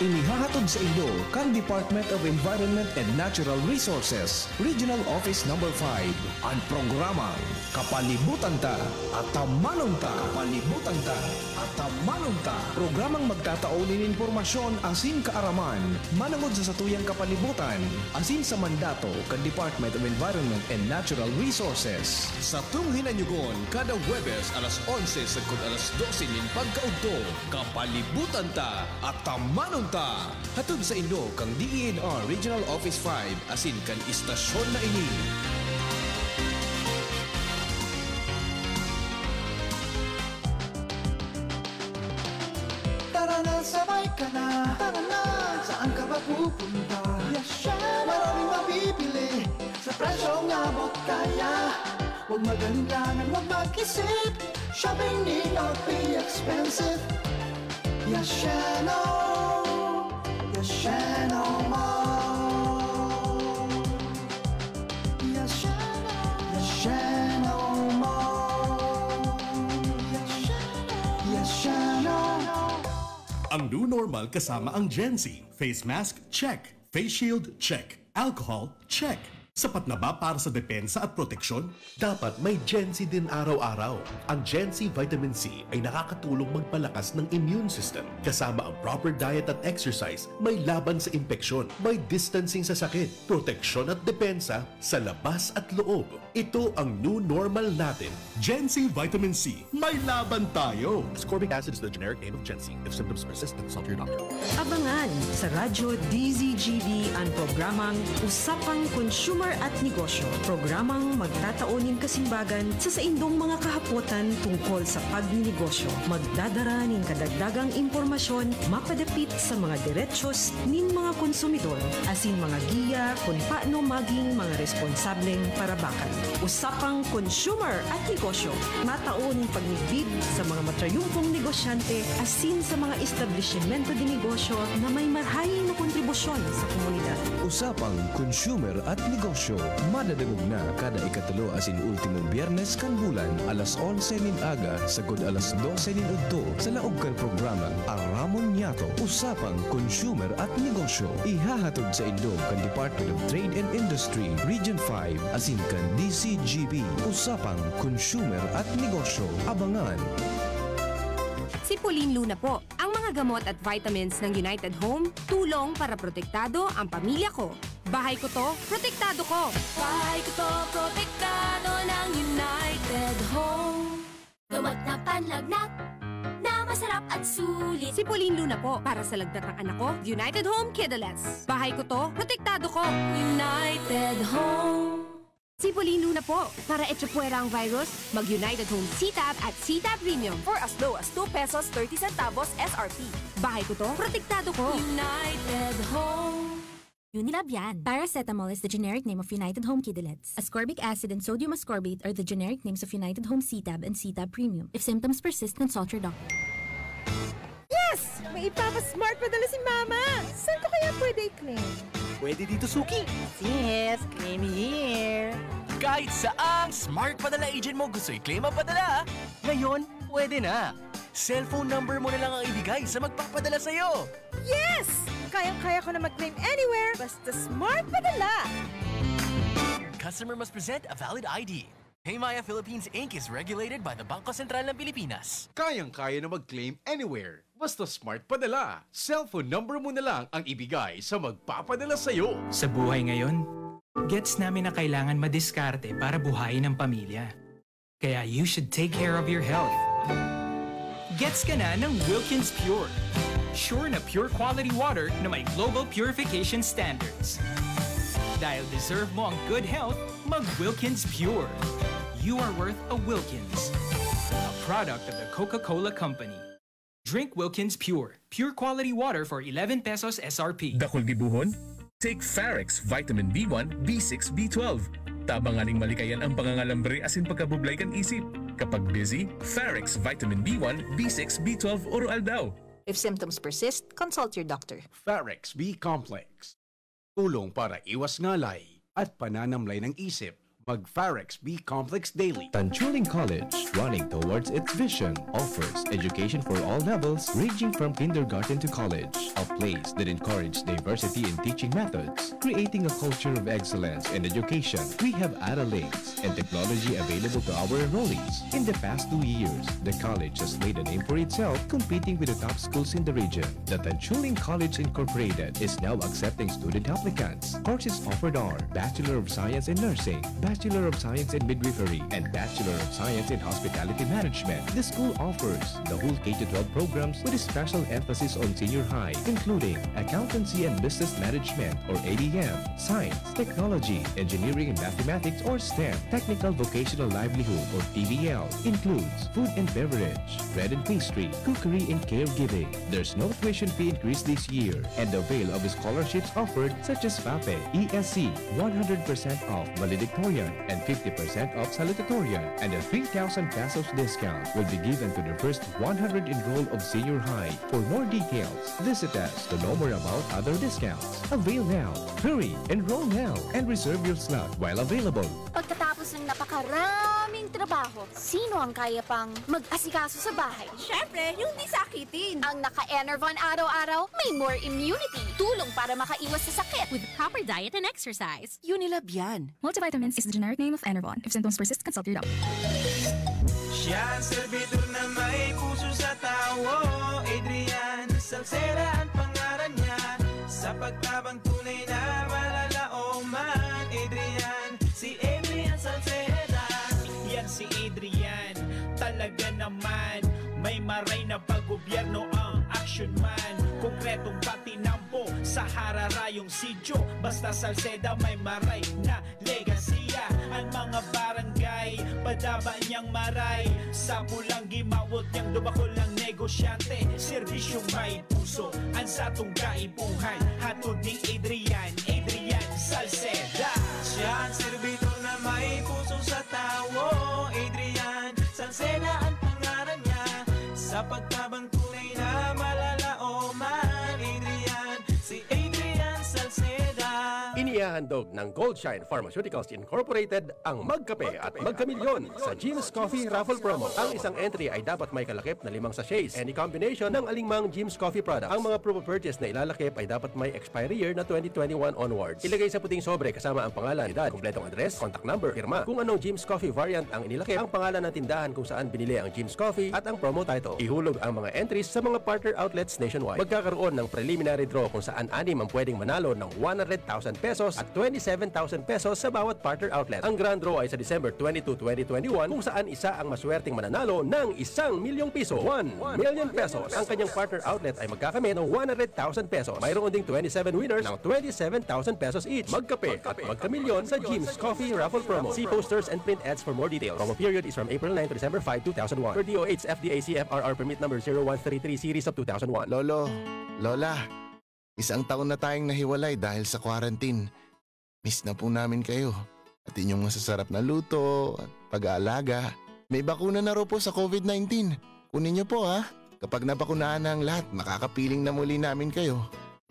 Inihahatod sa inyo kan Department of Environment and Natural Resources, Regional Office Number five, an programang Kapalibutan Ta, Atamanon Ta. Kapalibutan Ta, Atamanon Ta. Programang magtatao nin impormasyon asin kaaraman manongod sa satuyang kapalibutan asin sa mandato kan Department of Environment and Natural Resources. Satong hinanyugon kada Huwebes alas onse sagkod alas dose nin pagkaudto. Kapalibutan Ta, Atamanon Ta. Hatod sa inyo kan D E N R Regional Office five asin kan istasyon na ini. Tara na, sabay ka na. Tara na, saan ka ba pupunta? Yes, syempre. Maraming mabibili sa presyong abot kaya. Huwag mag-alinlangan, huwag mag-isip. Shopping ni not be expensive. Yashano, Yashano Mall. Yashano, Yashano Mall. Yashano, Yashano. Ang new normal kasama ang Gen Z. Face mask, check. Face shield, check. Alcohol, check. Sapat na ba para sa depensa at proteksyon? Dapat may Gen C din araw-araw. Ang Gen C Vitamin C ay nakakatulong magpalakas ng immune system. Kasama ang proper diet at exercise, may laban sa impeksyon, may distancing sa sakit, proteksyon at depensa sa labas at loob. Ito ang new normal natin. Gen C Vitamin C, may laban tayo! Ascorbic acid is the generic name of Gen C. If symptoms persist, consult your doctor. Abangan sa Radyo D Z G B an programang Usapang Consumer at Negosyo. Programang magtatao nin kasimbagan sa saindong mga kahapotan tungkol sa pagninegosyo. Magdadara nin kadagdagang impormasyon mapadapit sa mga derechos nin mga konsumidor asin mga giya kun paano maging mga responsableng parabakan. Usapang Consumer at Negosyo, matao nin pagmidbid sa mga matrayumpong negosyante asin sa mga establisimento de negosyo na may marahay na kontribusyon sa komunidad. Usapang Consumer at Negosyo. Show. Madadangog na kada ikatulo asin ultimong Biyernes kan bulan, alas onse nin aga sagkod alas dose nin udto, sa laog kan programang Aramon Niyato, Usapang Consumer at Negosyo. Ihahatod saindo kan Department of Trade and Industry, Region five, asin kan D C G B, Usapang Consumer at Negosyo. Abangan! Si Pauline Luna po. Ang mga gamot at vitamins ng United Home, tulong para protektado ang pamilya ko. Bahay ko to, protektado ko. Bahay ko to, protektado ng United Home. Gamot na panlagnat, na masarap at sulit. Si Pauline Luna po, para sa lagnat ng anak ko, United Home Kidolets. Bahay ko to, protektado ko. United Home. Si Pauline Luna po, para echapuwera ang virus, mag-United Home C-Tab at C-Tab Premium. For as low as two pesos thirty centavos S R P. Bahay ko to, protektado ko. United Home. Unilab yan. Paracetamol is the generic name of United Home Kidolets. Ascorbic acid and sodium ascorbate are the generic names of United Home C-Tab and C-Tab Premium. If symptoms persist, consult your doctor. Yes! May ipapa-smart padala si Mama! Saan ko kaya pwede i-claim? Pwede dito, Suki. Yes, claim here. Kahit saang smart padala agent mo gusto i-claim ang padala, ngayon, pwede na. Cellphone number mo na lang ang ibigay sa magpapadala sa'yo. Yes! Kayang-kaya ko na mag-claim anywhere, basta smart padala! Customer must present a valid I D. Paymaya Philippines Inc is regulated by the Bangko Sentral ng Pilipinas. Kayang-kaya na mag-claim anywhere. Basta smart padala. Cellphone number mo na lang ang ibigay sa magpapadala sa'yo. Sa buhay ngayon, gets namin na kailangan madiskarte para buhayin ang pamilya. Kaya you should take care of your health. Gets ka na ng Wilkins Pure. Sure na pure quality water na may global purification standards. Dahil deserve mo ang good health, mag Wilkins Pure. You are worth a Wilkins. A product of the Coca-Cola Company. Drink Wilkins Pure. Pure quality water for eleven pesos S R P. Dakul gibohon? Take Farex Vitamin B one, B six, B twelve. Tabang nganing malikayan ang pangangalambre asin pagkabublay kan isip. Kapag busy, Farex Vitamin B one, B six, B twelve oro-aldaw. If symptoms persist, consult your doctor. Farex B Complex. Tulong para iwas ngalay at pananamlay ng isip. Mag Farex B Complex Daily. Tanchuling College, running towards its vision, offers education for all levels, ranging from kindergarten to college. A place that encourages diversity in teaching methods, creating a culture of excellence in education. We have Ara Links and technology available to our enrollees. In the past two years, the college has made a name for itself, competing with the top schools in the region. The Tanchuling College Incorporated is now accepting student applicants. Courses offered are Bachelor of Science in Nursing, Bachelor of Science in Midwifery, and Bachelor of Science in Hospitality Management. The school offers the whole K to twelve programs with a special emphasis on senior high, including Accountancy and Business Management or A B M, Science, Technology, Engineering and Mathematics or STEM, Technical Vocational Livelihood or T V L, includes food and beverage, bread and pastry, cookery and caregiving. There's no tuition fee increase this year, and avail of scholarships offered such as FAPE, E S C, one hundred percent off valedictorian and fifty percent off salutatorian, and a three thousand pesos discount will be given to the first one hundred enrolled of senior high. For more details, visit us to know more about other discounts. Avail now. Hurry! Enroll now and reserve your slot while available. Pagkatapos ng napakaraming trabaho, sino ang kaya pang mag-asikaso sa bahay? Siyempre, yung di sakitin. Ang naka-Enervon araw-araw, may more immunity. Tulong para makaiwas sa sakit. With proper diet and exercise. Unilab yan. Multivitamins is the generic name of Enervon. If symptoms persist, consult your doctor. Siya ang servidor na may puso sa tawo. Adrian Salceda ang pangaran niya. Sa pagtabang tunay na malalaoman. Adrian, si Adrian Salceda. Yan si Adrian, talaga naman. May maray na pag-gobyerno ang action man. Konkretong patinampo sa hararayong sityo. Basta Salceda may maray na legasiya. Ang mga barangay, padaba niyang maray. Sa pulang gimawot niyang dubakol ang negosyante. Serbisyong may puso, ang satong kaipuhan. Hatod ni Adrian, Adrian Salceda. Siya ang servidor na may puso sa tawo. Adrian Salceda ang pangaran niya. Sa pagtabang tunay na malalaoman. Adrian, si Adrian Salceda. Inihahandog Ng Goldshine Pharmaceuticals Incorporated ang Magkape at Magkamilyon sa Jim's Coffee Raffle Promo. Ang isang entry ay dapat may kalakip na limang sachets, any combination ng alingmang Jim's Coffee product. Ang mga proof of purchase na ilalakip ay dapat may expiry year na twenty twenty-one onwards. Ilagay sa puting sobre kasama ang pangalan, edad, kompletong address, contact number, pirma. Kung anong Jim's Coffee variant ang inilakip, ang pangalan ng tindahan kung saan binili ang Jim's Coffee at ang promo title. Ihulog ang mga entries sa mga partner outlets nationwide. Magkakaroon ng preliminary draw kung saan anim ang pwedeng manalo ng one hundred thousand pesos at twenty-seven thousand pesos sa bawat partner outlet. Ang grand draw ay sa December twenty-two, twenty twenty-one, kung saan isa ang maswerteng mananalo ng isang milyong piso, one million pesos. Ang kanyang partner outlet ay magkakamit ng one hundred thousand pesos. Mayroon ding twenty-seven winners ng twenty-seven thousand pesos each. Magkape at magkamilyon sa Jim's Coffee Raffle Promo. See posters and print ads for more details. Promo period is from April nine to December five, two thousand one. Per D O H F D A C F R R permit number zero one three three series of two thousand one. Lolo, Lola, isang taon na tayong nahiwalay dahil sa quarantine. Miss na po namin kayo. At inyong masasarap na luto, at pag-aalaga. May bakuna na raw po sa COVID nineteen. Kunin niyo po ha. Kapag nabakunahan na ang lahat, makakapiling na muli namin kayo.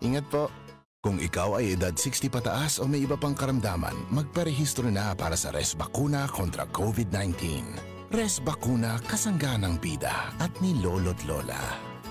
Ingat po. Kung ikaw ay edad sixty pataas o may iba pang karamdaman, magparehistro na para sa Res Bakuna kontra COVID nineteen. Res Bakuna, kasangga ng bida at ni Lolo't Lola.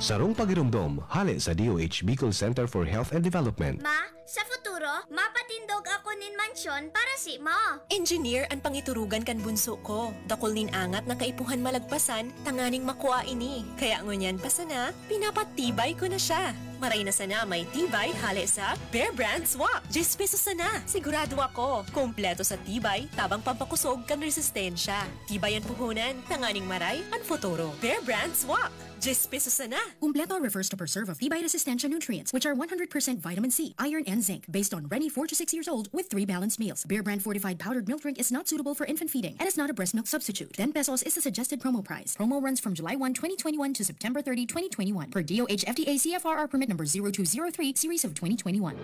Sarong pagiromdom, hale sa D O H Bicol Center for Health and Development. Ma, sa futuro, mapatindog ako nin mansyon para si mo. Engineer an pangiturugan kan bunso ko. Dakul nin angat na kaipuhan malagpasan tanganing makua ini. Kaya ngunyan pa sana, pinapatibay ko na siya. Maray na sana may tibay hale sa Bear Brand Swak. Diyes pesos sana. Sigurado ako, kompleto sa tibay, tabang pampakosog kan resistensya. Tibay an puhunan, tanganing maray an futuro. Bear Brand Swak. Diyes pesos sana. Kumpleto refers to preserve of tibay resistensya nutrients, which are one hundred percent vitamin C, iron, and zinc, based on Reni four to six years old with three balanced meals. Bear Brand fortified powdered milk drink is not suitable for infant feeding and is not a breast milk substitute. Ten pesos is the suggested promo price. Promo runs from July one, twenty twenty-one to September thirty, twenty twenty-one, per D O H F D A C F R R permit number zero two zero three series of twenty twenty-one.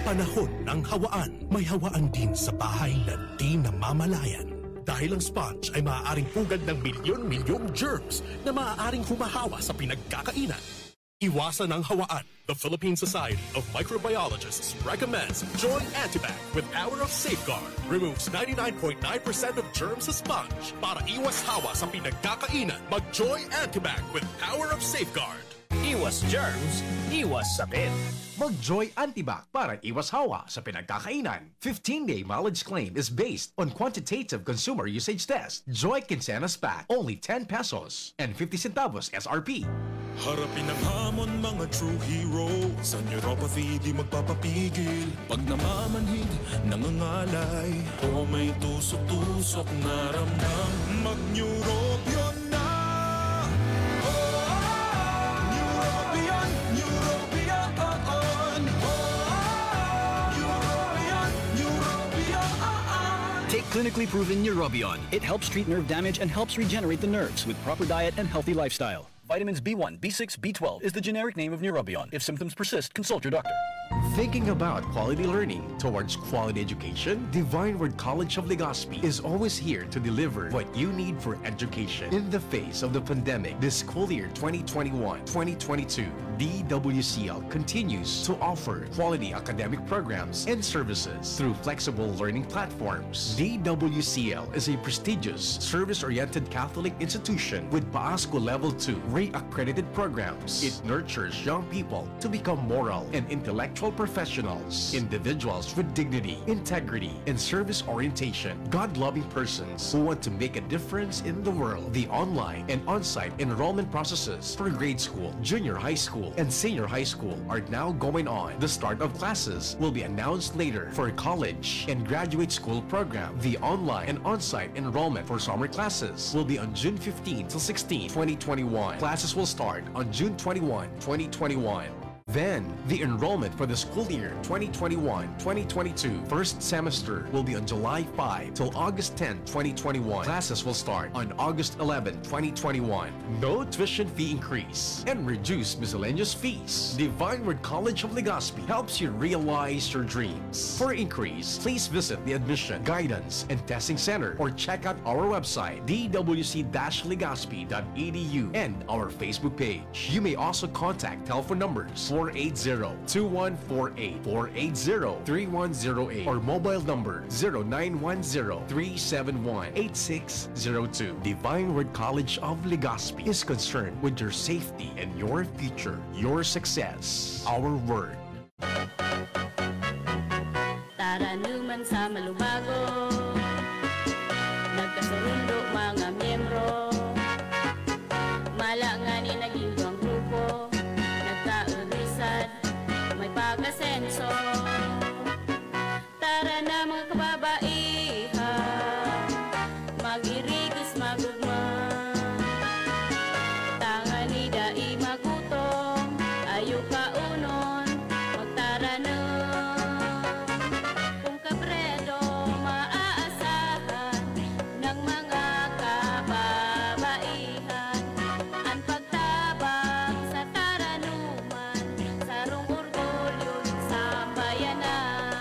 Panahon ng hawaan. May hawaan din sa bahay na di namamalayan. Dahil ang sponge ay maaaring pugad ng milyon-milyong germs na maaaring humahawa sa pinagkakainan. Iwasan ang hawaan. The Philippine Society of Microbiologists recommends Joy Antibac with Power of Safeguard. Removes ninety-nine point nine percent of germs sa sponge. Para iwas hawa sa pinagkakainan, mag Joy Antibac with Power of Safeguard. Iwas germs, iwas sakit. Mag Joy Antibac para iwas hawa sa pinagkakainan. Fifteen-day mileage claim is based on quantitative consumer usage test. Joy Quincenas Pack, only ten pesos and fifty centavos S R P. Harapin ang hamon, mga true hero. Sa neuropathy, di magpapapigil. Pag namamanhid, nangangalay, o may tusok-tusok na ramdam, mag-Neurobion na! Oh, Neurobion, Neurobion, oh, oh. Neurobion, Neurobion, oh, oh. Take clinically proven Neurobion. It helps treat nerve damage and helps regenerate the nerves with proper diet and healthy lifestyle. Vitamins B one, B six, B twelve is the generic name of Neurobion. If symptoms persist, consult your doctor. Thinking about quality learning towards quality education? Divine Word College of Legazpi is always here to deliver what you need for education. In the face of the pandemic, this school year twenty twenty-one, twenty twenty-two, D W C L continues to offer quality academic programs and services through flexible learning platforms. D W C L is a prestigious, service-oriented Catholic institution with PAASCU Level two re-accredited programs. It nurtures young people to become moral and intellectual professionals, individuals with dignity, integrity, and service orientation, God-loving persons who want to make a difference in the world. The online and on-site enrollment processes for grade school, junior high school, and senior high school are now going on. The start of classes will be announced later. For college and graduate school program, the online and on-site enrollment for summer classes will be on June fifteen till sixteen, twenty twenty-one. Classes will start on June twenty-one, twenty twenty-one. Then, the enrollment for the school year twenty twenty-one, twenty twenty-two first semester will be on July five till August ten, twenty twenty-one. Classes will start on August eleven, twenty twenty-one. No tuition fee increase and reduced miscellaneous fees. Divine Word College of Legazpi helps you realize your dreams. For inquiries, please visit the Admission, Guidance, and Testing Center or check out our website, D W C dash legazpi dot E D U, and our Facebook page. You may also contact telephone numbers four eight zero, two one four eight, four eight zero, three one zero eight, or mobile number zero nine one zero, three seven one, eight six zero two. Divine Word College of Legazpi is concerned with your safety and your future, your success, our word. Taranuman sa malubago, nagkasurundo mga miyembro. Mala ngani naging duwang grupo, nagkaulisan, may pag-asenso. Tara na mga kababaihan, mag-irigos magugma. Tangani dai magutom, ayo kaunon, magtaranom. Kung kabredo maaasahan ng mga kababaihan, an pagtabang sa taranuman, sarong orgulyo nin sambayanan.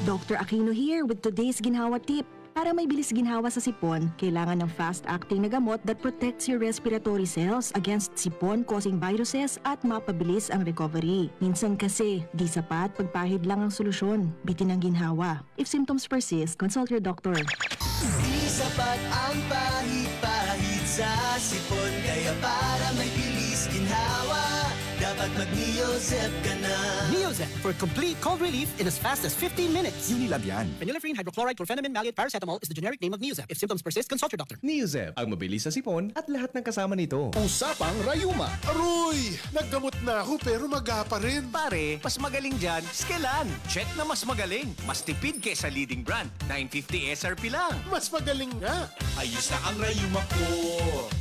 Doctor Aquino here with today's Ginhawa Tip. Para may bilis ginhawa sa sipon, kailangan ng fast-acting na gamot that protects your respiratory cells against sipon-causing viruses at mapabilis ang recovery. Minsan kasi, di sapat pagpahid lang ang solusyon. Bitin ang ginhawa. If symptoms persist, consult your doctor. Di sapat ang pahid-pahid sa sipon, kaya para may bilis ginhawa, dapat mag-Neozep ka na. Neozep for complete cold relief in as fast as fifteen minutes. Unilab yan. Phenylephrine hydrochloride chlorphenamine maleate paracetamol is the generic name of Neozep. If symptoms persist, consult your doctor. Neozep, ang mabilis sa sipon at lahat ng kasama nito. Usapang rayuma. Aroy! Naggamot na ako pero maga pa rin. Pare, mas magaling dyan, Skelan. Check na mas magaling. Mas tipid kesa leading brand. nine fifty S R P lang. Mas magaling nga. Ayos na ang rayuma ko.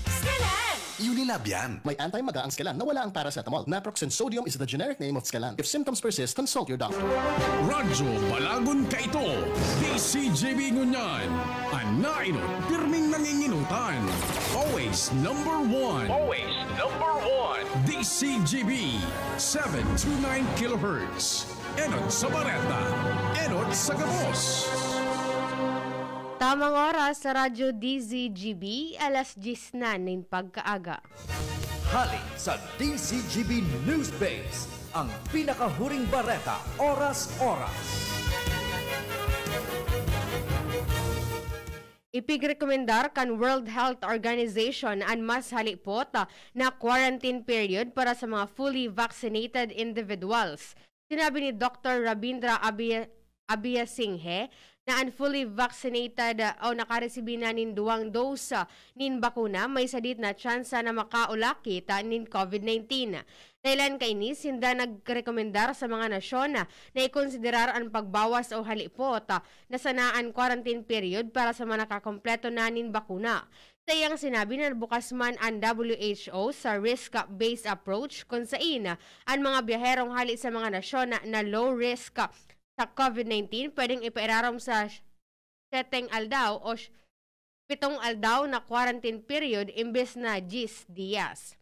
Skelan! Unilab yan. May anti-maga ang Skelan na wala ang paracetamol. Naproxen sodium is the generic name of Skelan. If symptoms persist, consult your doctor. Radyo Balagon Kaito, D C G B Ngunyan, an nainot, pirming nanginginutan. Always number one. Always number one. D C G B, seven two nine kilohertz. Enot sa bareta, enot sa gabos. Tamang oras sa Radyo D Z G B, alas diyes na nin pagkaaga. Hale sa D Z G B News Base, ang pinakahuring bareta, oras-oras. Ipigrekomendar kan World Health Organization an mas halipot na quarantine period para sa mga fully vaccinated individuals. Sinabi ni Doktor Rabindra Abiy-, Abiyasinghe na an fully vaccinated o nakaresibi na nin duwang dose nin bakuna may sadit na tsansa na makaulak kita nin COVID nineteen. Dahelan kaini, sinda nagrekomendar sa mga nasyon na ikonsiderar an pagbawas o halipot na sana an quarantine period para sa mga nakakompleto na nin bakuna. Saiyang sinabi na bukas man an W H O sa risk-based approach, kun sain an mga biyaherong hale sa mga nasyon na, na low risk sa COVID nineteen pwedeng ipairarom sa siyeteng aldaw o sh-, pitong aldaw na quarantine period imbes na diyes diyas.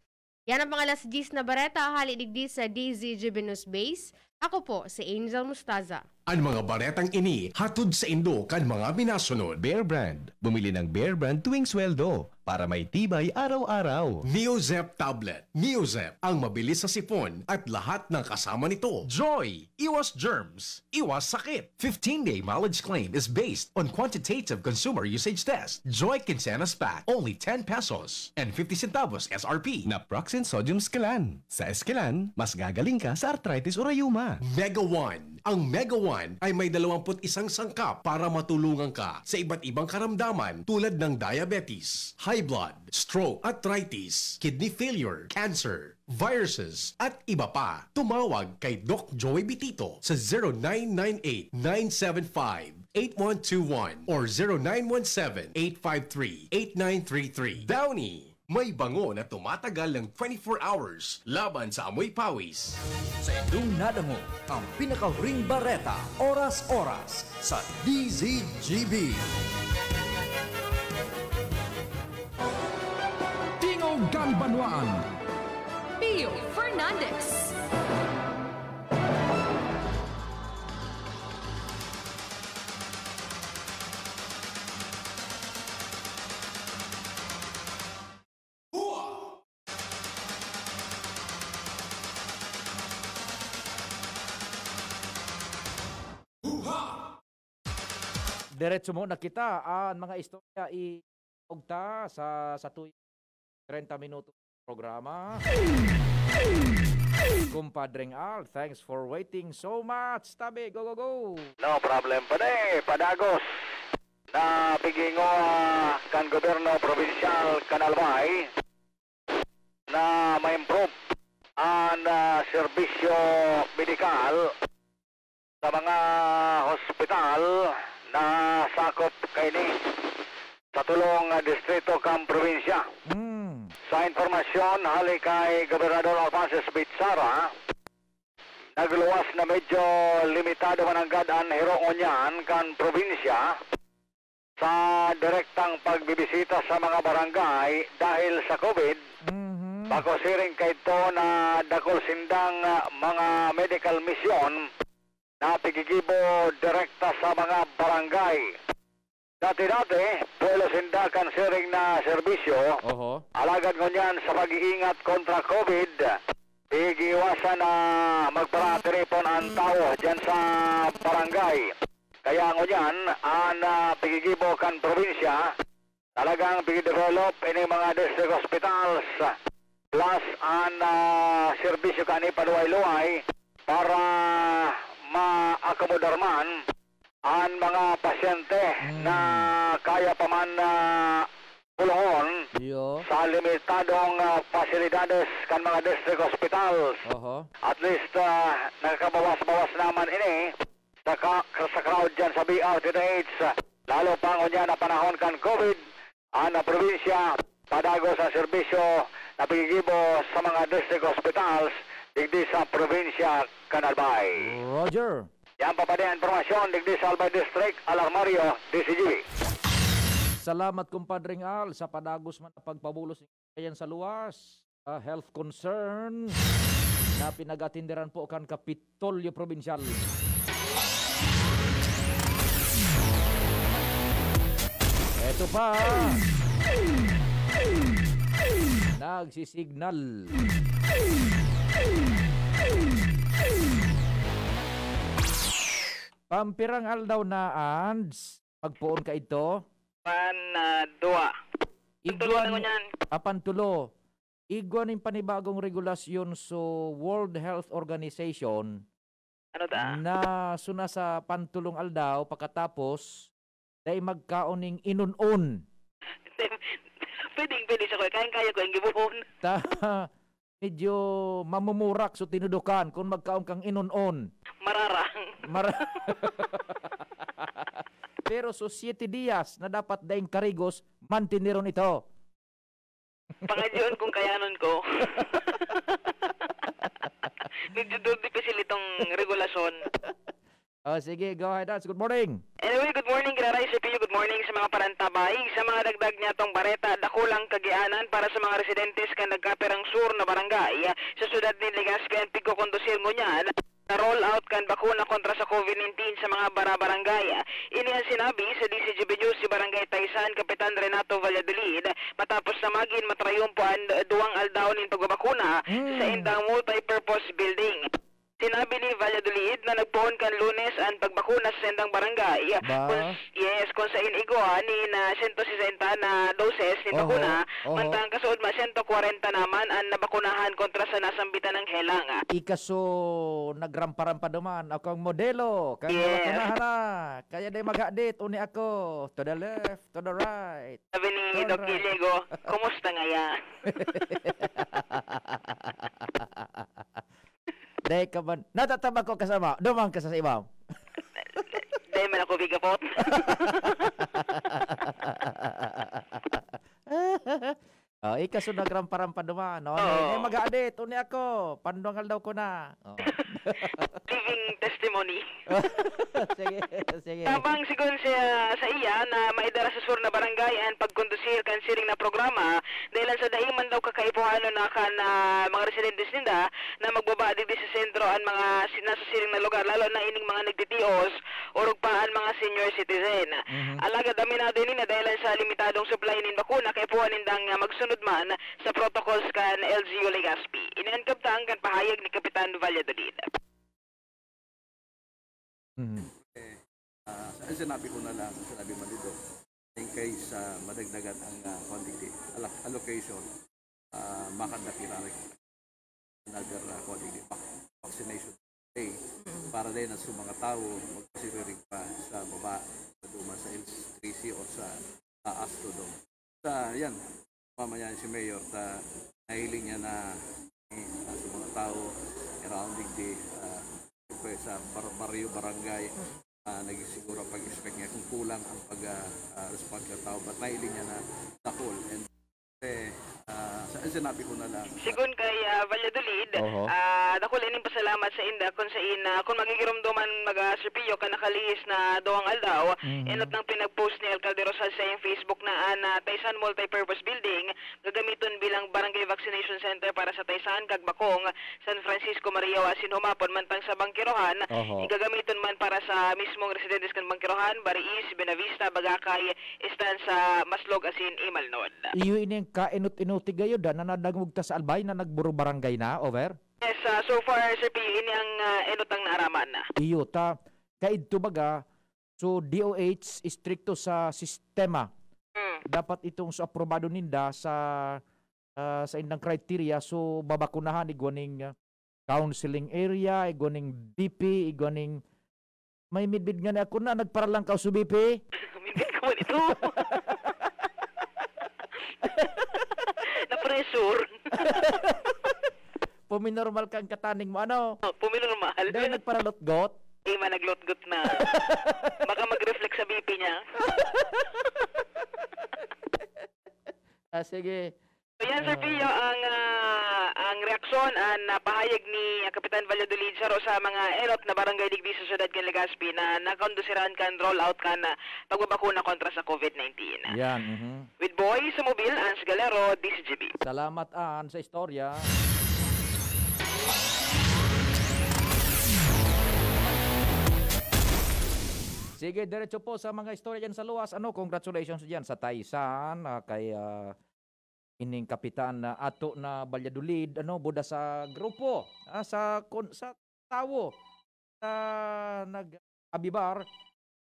Yan ang mga alas diyes na bareta hale digdi sa D Z G B News Base. Ako po si Angel Mustaza. An mga baretang ini hatod saindo kan mga minasunod. Bear Brand. Bumili ng Bear Brand tuwing sweldo para may tibay araw-araw. Neozep Tablet. Neozep, ang mabilis sa sipon at lahat ng kasama nito. Joy, iwas germs, iwas sakit. Fifteen-day mileage claim is based on quantitative consumer usage test. Joy Quincenas Pack, only ten pesos and fifty centavos S R P. Naproxen Sodium Scalan. Sa Escalan, mas gagaling ka sa arthritis o rayuma. Mega One. Ang Mega One ay may dalawampu't isang sangkap para matulungan ka sa iba't ibang karamdaman tulad ng diabetes, high blood, stroke, arthritis, kidney failure, cancer, viruses, at iba pa. Tumawag kay Doc Joey Bitito sa zero nine nine eight, nine seven five, eight one two one or zero nine one seven, eight five three, eight nine three three. Downy! May bango na tumatagal ng twenty-four hours laban sa amoy pawis. Sa indong nadangog ang pinakahuring bareta, oras-oras, sa D Z G B. Tingog kan Banwaan. Pio Fernandez. Diretso muna kita. An mga istorya i-, ugta sa, sa tuyang treinta minutos programa. Kumpadreng Al, thanks for waiting so much. Tabi, go, go, go! No problem, pare. Padagos na pighingoa kan gobyerno probinsyal kan Albay na ma-improve an, ah, serbisyo medikal sa mga hospital na sakop kaini sa tolong, ah, distrito kan probinsya. Hmm. Sa impormasyon hali kay Gobernador Alphonsus Bitsara, nagluwas na medyo limitado man nanggad an hiro ngunyan kan probinsya sa direktang pagbibisita sa mga barangay dahil sa COVID. Mhm. Bako siring kaidto na dakul sindang, ah, mga medical mission na pigigibo direkta sa mga barangay. Dati-dati, buwelo sinda kan siring na serbisyo. Oho. Alagad ngunyan sa pag-iingat kontra COVID, igiiwasan na magparatiripon an tawo diyan sa barangay. Kaya ngunyan, an, ah, pigigibo kan probinsya, talagang pigi-develop ini mga district hospitals, plus an, ah, serbisyo kan ipaluway-luway para ma-accommodar man an mga pasyente Hmm. na kaya pa man, ah, pulongon Iyo. sa limitadong, ah, pasilidades kan mga district hospitals. Oho. At least, ah, nakakabawas-bawas naman ini sa ka-, sa crowd dyan sa B R T T H. Lalo pa ngunyan na panahon kan COVID, an probinsya padagos an serbisyo na pigigibo sa mga district hospitals digdi sa probinsya kan Albay. Roger. Yan pa padi ang impormasyon digdi sa Albay District, Alarmario, D C G B. Salamat, Kumpadring Al, sa padagos man na pagpabulos ayan sa luwas, ah, health concern na pinag-atindiran po kan Kapitolyo Probinsyal. Eto pa. Nagsisignal. Pampirang aldaw na, Ands? Pagpoon ka ito? Pan, ah, duwa. Igwa Pantulo na ni, ngunyan. Ah, pantulo. Igwa nin panibagong regulasyon sa World Health Organization Ano ta? na suna sa pantulong aldaw, pakatapos, dai magkaon ning inon-on. Pwedeng pwede sa ko. Kayang-kaya ko yung gibuhon. Ta, medyo mamumurak so tinudukan kung magkaon kang inon-on. Mararang. Mara-, Pero so siete dias na dapat daing karigos, mantiniron ito. Pangadyoon kung kayanon ko. Medyo do dipisil itong regulasyon. Oh, sige, go ahead, Hans. Good morning. Anyway, good morning, Giraray, C P U. Good morning sa mga parantabay. Sa mga dagdag niya tong bareta, dakulang kagianan para sa mga residentes kan nagkapirang sur na barangay sa siyudad ni Legazpi an pigkukondusir ngunyan na roll out kan bakuna kontra sa COVID nineteen sa mga bara-barangay. Ini an sinabi sa D C G B News si Barangay Taysan, Kapitan Renato Valladolid, matapos na magin matrayumpo an duwang aldaw nin pagbabakuna sa Hmm. saindang multipurpose building. Sinabi ni Valladolid na nagpoon kan Lunes an pagbakuna sa saindang barangay. Ba? Kung, yes, kung sa inigwa ni na sento sesenta na doses ni Oho, bakuna, oho. mantang kasunod ma sento kwarenta naman an nabakunahan kontra sa nasambitan ng helang. Ika so nagrampa-rampa duman, ako ang modelo, kaya Yes. nabakunahan na. Kaya di maghadit, uni ako, to the left, to the right. Sabi ni Doc Alright. Giligo, "Kumusta ngaya?" Dai ka man, natatabako ka sa ma-, duman ka sa imam. Dai man ako bigapot. Oh, ika so nagrampa-rampa duman, no? Oo. Ni, ni maghadit, uni ako, panduangal daw ko na. Oh. Living testimony. Sige, sige. Tabang sigon siya sa iya na maidara sa sur na barangay an pagkondusir kan siring na programa, dahil sa dai man daw kakaipuhanon na kan, ah, mga residentes ninda na magbaba digdi sa sentro an mga si-, nasa siring na lugar, lalo na ining mga nagtitios, orog pa an mga senior citizen. Mhm. Alagad aminado ini na dahil sa limitadong supply nin bakuna, kaipuhan nindang, ah, magsunod man sa protocols kan L G U Legazpi. Ini an kabtang kan pahayag ni Kapitan Valladolid. Mhm. Sinabi ko na lang, sinabi man dito, in case, ah, madagdagan ang, ah, quantity, alloc-, allocation, ah, makanda pira another, ah, quantity, vac-, vaccination day. Para din sa mga tao, magpasiriring pa sa baba, sa Duma, sa L three C o sa, ah, Astrodome. Sa, yan, mamaya si Mayor, ta, nahiling niya na, eh, ah, sa mga tao around digdi, ah, siyempre sa bar-, baryo, barangay, ah, nagsiguro pag-expect niya kung kulang ang pag, ah, ah, respond ng tao, but nahiling niya na dakul. And, eh, ah, sa, sinabi ko na lang. Sigun kay, ah, Valladolid, Oho. ah, dakul ining pasalamat sa inda kun sain, ah, kun magigiromdoman, mga Sir Pio, kan nakalihis na duwang aldaw, Mhm. enot nang pinag-post ni Alcalde Rosal sa iyang Facebook na an, ah, Taysan Multipurpose Building gagamiton bilang Barangay Vaccination Center para sa Taysan kag Bacong, San Francisco, Mariao asin humapon mantang sa Bangkerohan, Oho. igagamiton man para sa mismong residentes kan Bangkerohan, Bariis, Buenavista, Bagacay, Estancia, Maslog asin Imalnod. Iyo ini ang kainot-inoti gayod, ah, na nadangog ta sa Albay na nagburo-barangay na, over? Yes, ah, so far, Sir P, ini ang, ah, enot ang naaraman na. Iyo, ta, kaidto baga, so D O H, istrikto sa sistema. Mm. Dapat itong so aprobado ninda sa, ah, sa indang criteria, so babakunahan igwa ning, ah, counseling area, igwa ning B P, igwa ning may midbid nga ni ako na nagparalangkaw sa B P. Midbid ka man ito. Na-pressure. Puminormal ka ang kataning mo, ano? Oh, puminormal. Dahil nagparalutgot? Eh, man, naglutgot na. Baka mag-reflect sa B P niya. Ah, sige. So, yan, Sir Ah. Pio, ang, ah, ang reaksyon, ang, ah, pahayag ni, ah, Kapitan Valladolid, saro sa mga enot na barangay digdi sa siyudad kan Legazpi na nakondusirhan kan rollout kan, ah, pagbabakuna kontra sa COVID nineteen. Yan, mhm. With Boy Sumobil, Ans Galero, D Z G B. Salamat, An, sa istorya. Sige, diretso po sa mga istorya dyan sa luwas. Ano, congratulations dyan sa Taysan, ah, kay, ah, ining kapitan na ato na Valladolid, ano, buda sa grupo, ah, sa kon-, sa tawo, sa nag-abibar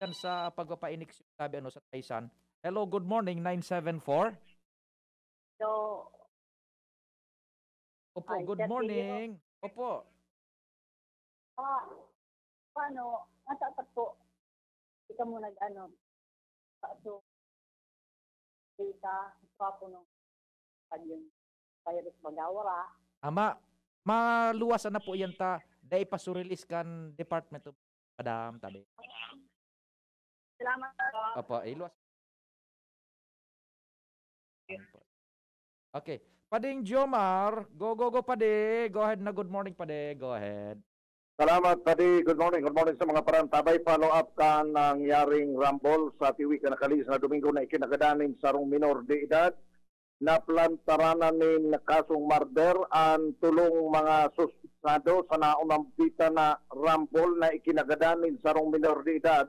dyan sa pagpapainik, sabi, ano, sa Taysan. Hello, good morning, nine seven four. So, Opo, Ay, good Sir Pio. Morning. Opo. Ah, paano? Nasa apat po. Di ka mo nag-ano. So, kita, gwapo nung pag yung virus magawara. Ama, maluwas na po yan ta. Dai pa surilis kan Department of Madam, tabi. Salamat po. Opo, iluwas. Okay. Pading Jomar, go, go, go, Padi. Go ahead na. Good morning, Padi. Go ahead. Salamat, Padi. Good morning. Good morning sa mga parantabay. Follow up kan nangyaring rumble sa Tiwi kan nakalihis na Domingo na ikinagadan nin sarong minor de edad. Naplantaran na nin kasong murder an tolong mga suspetsado sa naunang bita na rumble na ikinagadan nin sarong minor de edad.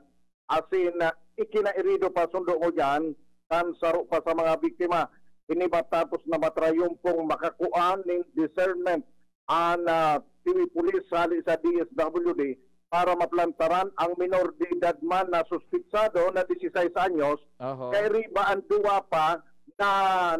Asin, ah, ikinairido pa sundo ko diyan kan saro pa sa mga biktima. Ini matapos na matrayumpong makakua nin discernment an, ah, Tiwi Police hali sa D S W D para maplantaran ang minor de edad man na suspitsado na dieciséis anyos. Oho. Kairiba an duwa pa na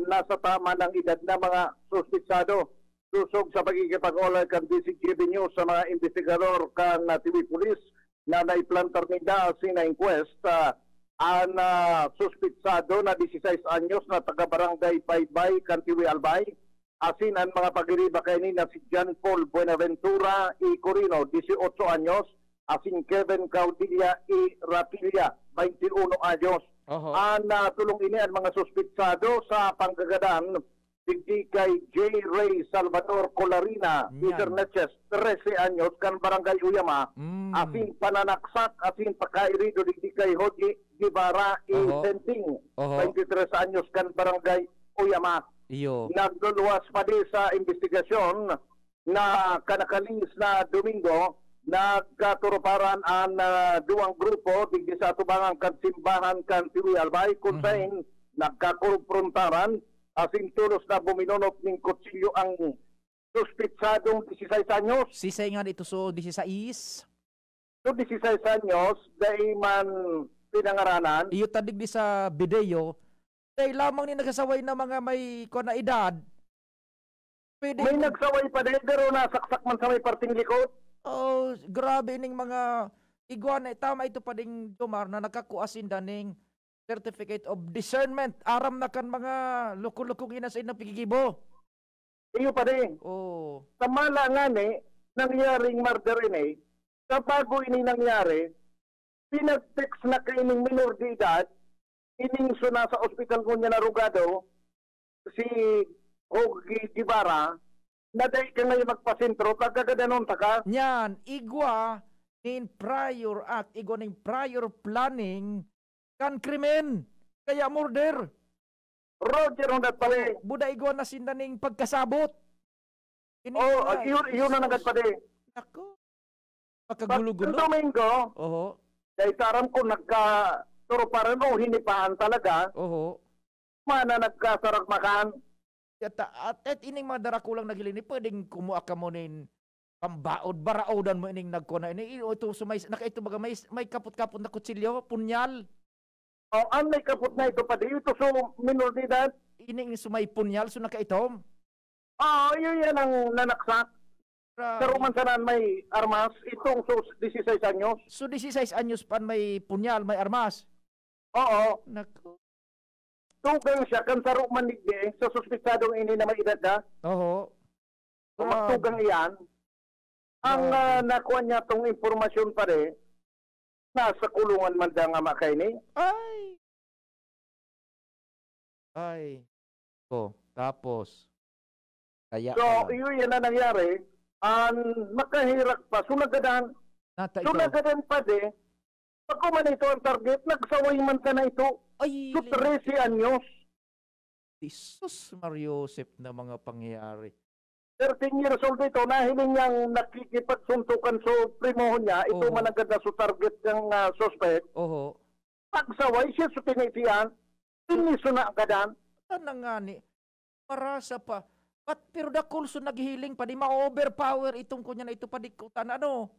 nasa tama ng edad na mga suspitsado. Sosog sa pakikipag-ugnayan kan D Z G B News sa mga imbestigador kan, ah, Tiwi Police na naiplantar ninda asin na-inquest, ah, an, ah, suspitsado na dieciséis anyos na taga Barangay Baybay kan Tiwi, Albay, asin an mga pag-iriba kaini na si John Paul Buenaventura y Corino, dieciocho anyos, asin Kevin Caudilla y Rapilla, veintiuno anyos. Oho. An, ah, tolong ini an mga suspitsado sa panggagadan digdi kay J. Ray Salvador Colarina, Yan. Peter Neches, trese anyos, kan Barangay Uyama, Mm. asin pananaksak asin pagkairido digdi kay Hoji Guevara y Oho. Senting, Oho. veintitrés anyos, kan Barangay Uyama. Iyo. Nagluluwas pa di sa imbestigasyon na kanakalihis na Domingo, nagkaturuparan an, ah, duwang grupo digdi sa atubangan kan simbahan kan Tiwi, Albay, kun Mhm. sain nagkakomprontaran asin tolos na buminunot nin kutsilyo ang suspitsadong dieciséis anyos. Sisay nga dito, so, dieciséis? So, dieciséis anyos, dai man pinangaranan. Iyo ta digdi sa video, dai lamang ni nagsasaway na mga may, kuwan na, edad. Pwede May mo nagsaway pa dai, pero nasaksak man sa may parting likod. Oh, grabe ining mga igwa na, tama ito pa ding, Jomar, na nakakua sinda ning certificate of discernment. Aram na kan mga loko-loko ina sa inang pigigibo. Iyo pa dai. Oh. Sa mala ngani, nangyaring murder ini, sa bago ini nangyari, pinag-text na kaining minor de edad, ining so nasa ospital ngunyan na rugado, si Hogie Guevara, na dai ka ngayon magpasentro, kagagadanon ta ka. Nyan, igwa nin prior act, igwa nin prior planning, kan krimen, kaya murder. Roger, Honda pare. Oh, buda igwa na sinda ning pagkasabot. Ini Oh, na, ah, iyon, iyon na Jesus. Nagad pare. Nako. Pag Pagkagulo-gulo. Domingo, Oho. Dahil taram ko, nagka-, turo pa rin, oh, hinipahan talaga. Oho. Mana nagkasaragmakan. At, at, at ining mga darakulang naghiling ni, pwedeng kumuha ka mo nin pambaod, baraodan mo ining nagkuha na ini. I-, ito, so may, naka-, ito baga, may, may kapot-kapot na kutsilyo, punyal. Oh, ang may kapot na ito, padi. Ito, so, minor de edad. Ining so may punyal, so nakaitom. Ah, yun yan ang nanaksak. Grabe. Sa Roman Sanan may armas, itong so, dieciséis anyos. So, dieciséis anyos pa may punyal, may armas? Oo. Naku. Tugang siya, kan saro man digdi, sa suspitsadong ini na may edad na. Oho. Kung Grabe. Magtugang iyan, ang, Grabe. Ah, nakuha niya tong impormasyon, pare, nasa kulungan man daw nga makaini. Ay! Ay. Oh, tapos? Kaya So, pala. Iyo yan na nangyari. Ang makahirak pa, so nagadan. Nata So, ito. Nagadan pa di. Pag kuman ito ang target, nagsaway man ka na ito. Ay, So, li- trese anyos. Jesus, Mario Joseph na mga pangyayari. Thirteen years old ito, nahiling niyang nakikipagsuntukan sa primoho niya, ito Oo. Managad na sa target ng, ah, suspect. Oho. Pagsaway siya sa tinitian, pinisuna gadan. Ano nga ni, parasa pa. But, pero dakul so naghihiling pa, di ma-overpower itong kunya na ito, padikutan, ano?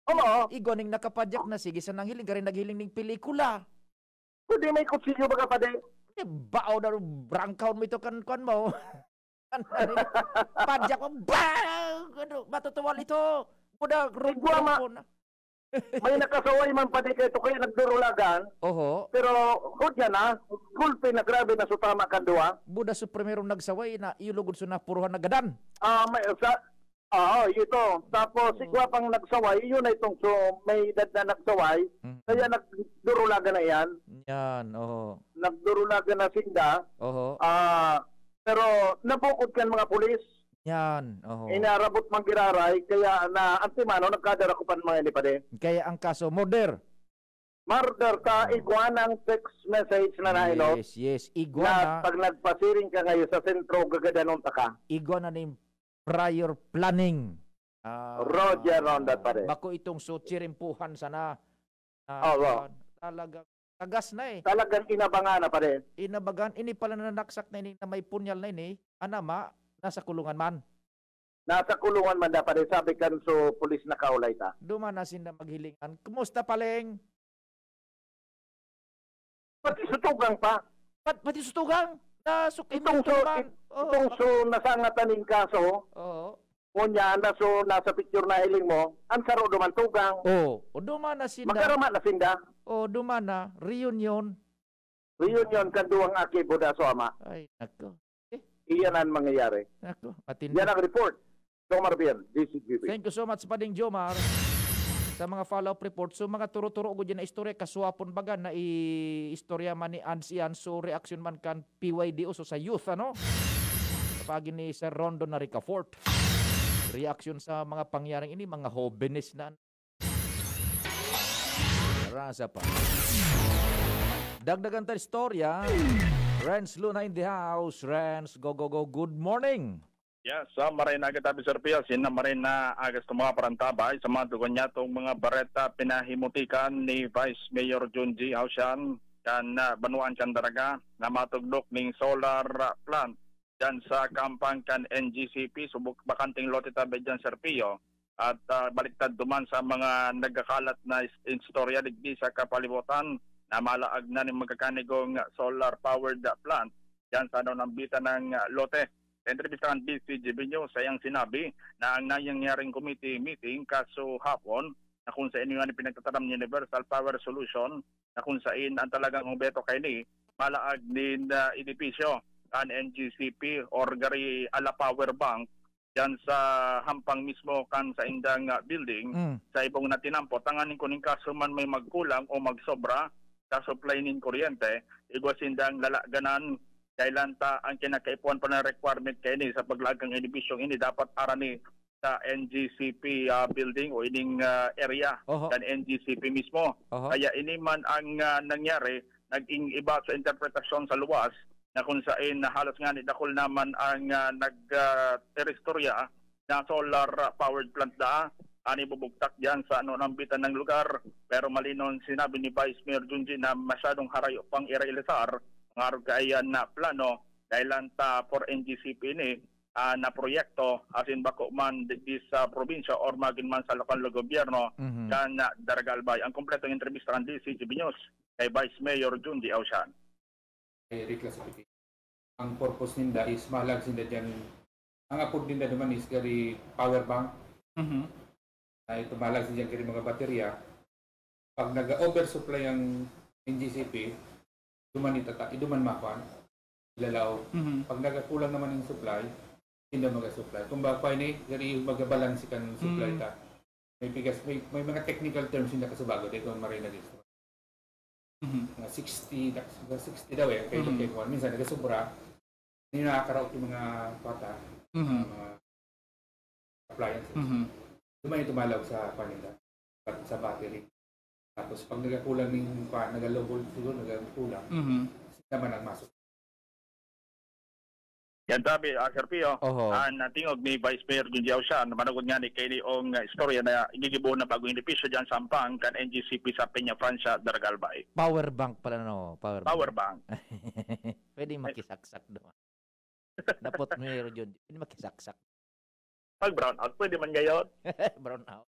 Oo. Igwa ning nakapadyak na, sige sa nanghiling, gari naghiling ning pelikula. Kung di may kutsilyo, baga pa di. Eh, bao na, brangkaw mo ito kan, kan mo. Padyak mo, bang! Ano, matutuwal ito. Buda, Igwa ma- rungkong na. May nakasaway man pa di kayo, kaya nagdurulagan. Oho. Pero, hudya na, gulpi na grabe na sutama kan duwa. Buda so primero nagsaway na, iyo lugod so napuruhan na gadan. Ah, may, sa, Oo, ito. Tapos, Oo. Igwa pang nagsaway, yun na itong so, may edad na nagsaway, Mhm. Kaya nagdurulagan na yan. Yan, oho. Nagdurulagan na sinda. Oho. Ah, pero nabukod kan mga pulis. Yan, oho. Inarabot man giraray, kaya na antimano, nagkadara ko pa ng mga ini pa din. Kaya ang kaso, murder. Murder ka, Oh. Igwa ng text message na nainot. Yes, yes. Igwa Na na. Pag nagpasiring ka ngayon sa sentro, gagadanon ta ka. Igwa na ning prior planning. Ah, Roger Ronda, pare. Bako itong so chirimpuhan sana. Ah, Oo. Talagang tagas na eh. Talagang inabangan na, pare. Inabagan, ini pala nanaksak na ini na may punyal na ini. Anama, nasa kulungan man. Nasa kulungan man na, pare, sabi kan so pulis na kaulay ta. Duman na sinda maghilingan. Kumusta, Paleng? Pati sa tugang pa. Pat-, pati sa tugang? Nasukit Itong ito so, naman. it-, Oo. Itong so nasangatan ning kaso, Oo. Ngunyan na so nasa picture na hiling mo, ang saro duman tugang. Oo. O, duman na sinda. Magarama na sinda. O, duman na. Reunion. Reunion kan duwang aki, buda so ama. Ay, nako. Eh. Iyan ang mangyayari. Nako, matindi. Yan ang report. Jomar Biel, D C G B. Thank you so much, Pading Jomar, sa mga follow-up report. So, mga turo-turo ko dyan na istorya, kaswapon baga na i-istorya man ni Ans iyan. So, reaksyon man kan P Y D O, so sa youth, ano? Kapag ni Sir Rondo na Ricafort. Reaksyon sa mga pangyaring ini, mga hobenes na Rasa pa. Dagdagan ta istorya. Renz Luna in the house. Renz, go, go, go. Good morning. Yes, sa maray na kita, Sir Pio. Sina maray na agas itong mga parantabay. Sa mga dugon niya, itong mga bareta pinahimutikan ni Vice Mayor Junji Haushan kan, ah, Banwaan kan Daraga na matugdok ning solar, ah, plant dyan sa kampang kan N G C P, subok bakanteng lote tabi dyan, Sir Pio. At, ah, baliktad duman sa mga nagkakalat na is-, istorya digdi sa kapalibutan na malaag na ning magkakanigong solar powered plant diyan sa nanambitan ng, ah, lote. Sa entrevista kan D C G B News, sayang sinabi na ang nangyayaring committee meeting kaso hapon na kung sa inyo nga pinagtataram ni Universal Power Solution na kung sain ang talagang obheto kaini, malaag nin, ah, edipisyo kan N G C P or gari ala power bank diyan sa hampang mismo kan saindang, ah, building Mm. sa ibong na tinampo. Tanganing kun in kaso man may magkulang o magsobra sa supply nin kuryente, igwa sindang lalaganan, kailan ta ang kinakaipuhan pa na requirement kaini sa paglaag kan edipisyong ini dapat arani sa N G C P, ah, building o ining, ah, area Oho. kan N G C P mismo. Oho. Kaya ini man ang, ah, nangyari, naging iba sa interpretasyon sa luwas na kung sain na halos nga ni dakul naman ang, ah, nag, ah, iristorya na solar, ah, powered plant daa an ibubugtak diyan sa ano, nambitan ng lugar. Pero malinon sinabi ni Vice Mayor Junji na masyadong harayo pang irealisar ang arog kaiyan na plano dahil lang ta for N G C P ini, ah, na proyekto asin bako man digdi sa probinsya or magin man sa lokal na gobyerno Mhm. kan, ah, Daraga Albay. Ang kompletong entrevista kan D C G B News kay Vice Mayor Junji Ausian. Ay, reclassification. Ang purpose ninda is mahalag sinda dyan. Ang apod ninda naman is gari power bank. Mhm. Ay, tumalag sinda dyan gari mga baterya. Pag nag-oversupply ang N G C P, duman itata-, duman makuan, ilalaog. Mhm. Pag nagkakulang naman yung supply, hindi mag-supply. Kung ba, pa ini, gari yung magabalansi kan supply Mm. ta. May bigas, may, may mga technical terms yung nakasubago, dito ang maray na gusto. Mhm. Mga sixty, mga sixty daw eh, ang kailan Mhm. kay kuwan. Minsan, nagkasobra, hindi nakakaraot yung mga bata, Mhm. mga appliances. Mhm. Duman yung tumalaw sa panila, pag sa battery. Tapos, pag nagkakulang yung pa, nagalow volt siguro, nagkakulang, Mhm. naman ang masok. Yan tabi, ah, Sir Pio, Oho. ang, ah, tingog ni Vice Mayor Junji Ausian, manugod nga ni kaini ong, ah, istorya na gigibo na bagong edipisyo dyan sa Ampang kan N G C P sa Peña Francia, Daraga Albay. Power bank pala, no? Power Power bank. bank. Pwede Ay. makisaksak doon. Dapot Mayor Junji, pwede makisaksak. Pag brown out, pwede man gayon. Brown out.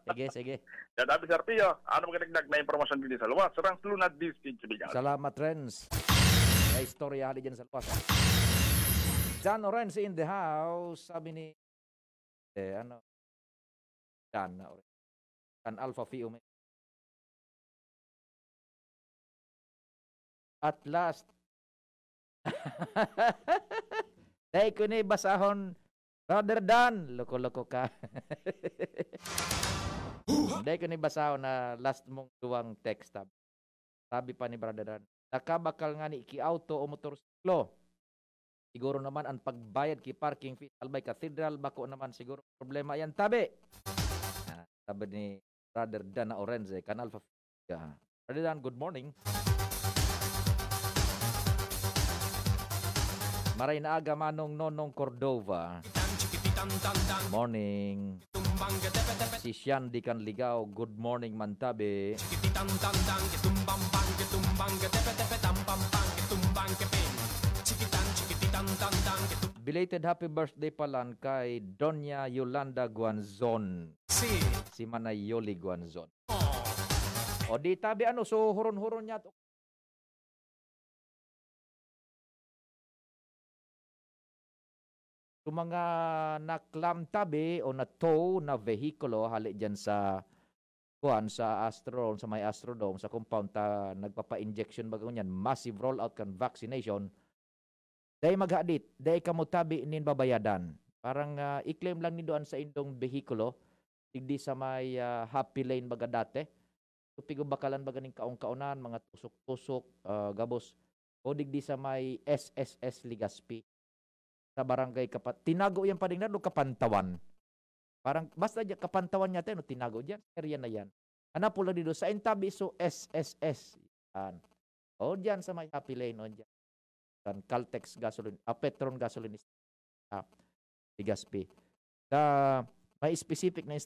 Sige, sige. Yan, Abi Sir Pio, ano magdagdag na impormasyon dito sa luwas? Rans Luna, D C G B News. Salamat, Renz. May istorya hali dyan sa luwas. John Orenz in the house, sabi ni, eh, ano, John Orenz. Kan Alpha Phi Omega. At last, dai ko ni basahon, Brother Dan. Loko-loko ka. Dai ko ni basahon na last mong duwang text, sabi. Sabi pa ni Brother Dan, "Nakabakal ngani ki auto o motorsiklo. Siguro naman an pagbayad ki parking fee sa Albay Cathedral, bako naman siguro problema yan, tabi." Ah, sabi ni Brother Dan na Orenze, Kanal Fa-, Brother Dan, good morning. Maray na aga, Manong Nonong Cordova. Morning. Si Shandy Canligao, good morning, mantabi. Belated happy birthday palan kay Doña Yolanda Guanzon. Si. Si Manay Yoli Guanzon. O di tabi, ano, so huron-huron niya to. So, mga na-clamp tabi o na-tow na vehikulo hali dyan sa, kuwan, sa Astrodome, sa may Astrodome, sa compound ta nagpapa-injection baga ngunyan, massive rollout kan vaccination. Dai maghadit, dai kamo tabi nin babayadan. Parang, ah, i-claim lang nindo an saindong behikulo, digdi sa may, ah, Happy Lane baga dati. So, pigubakalan baga nin kaon-kaonan, mga tusok-tusok, ah, gabos. O digdi sa may S S S Legazpi. Sa barangay Kapa-, tinago yan pa rin na, Kapantawan. Parang, basta dyan, Kapantawan yata yun, o tinago dyan, area na yan. Hanap po lang dito, sa Entabiso, S S S. Yan. O dyan sa may Happy Lane, o dyan. Kan Caltex gasoline, ah, Petron gasoline, ah, Legazpi. Sa may specific na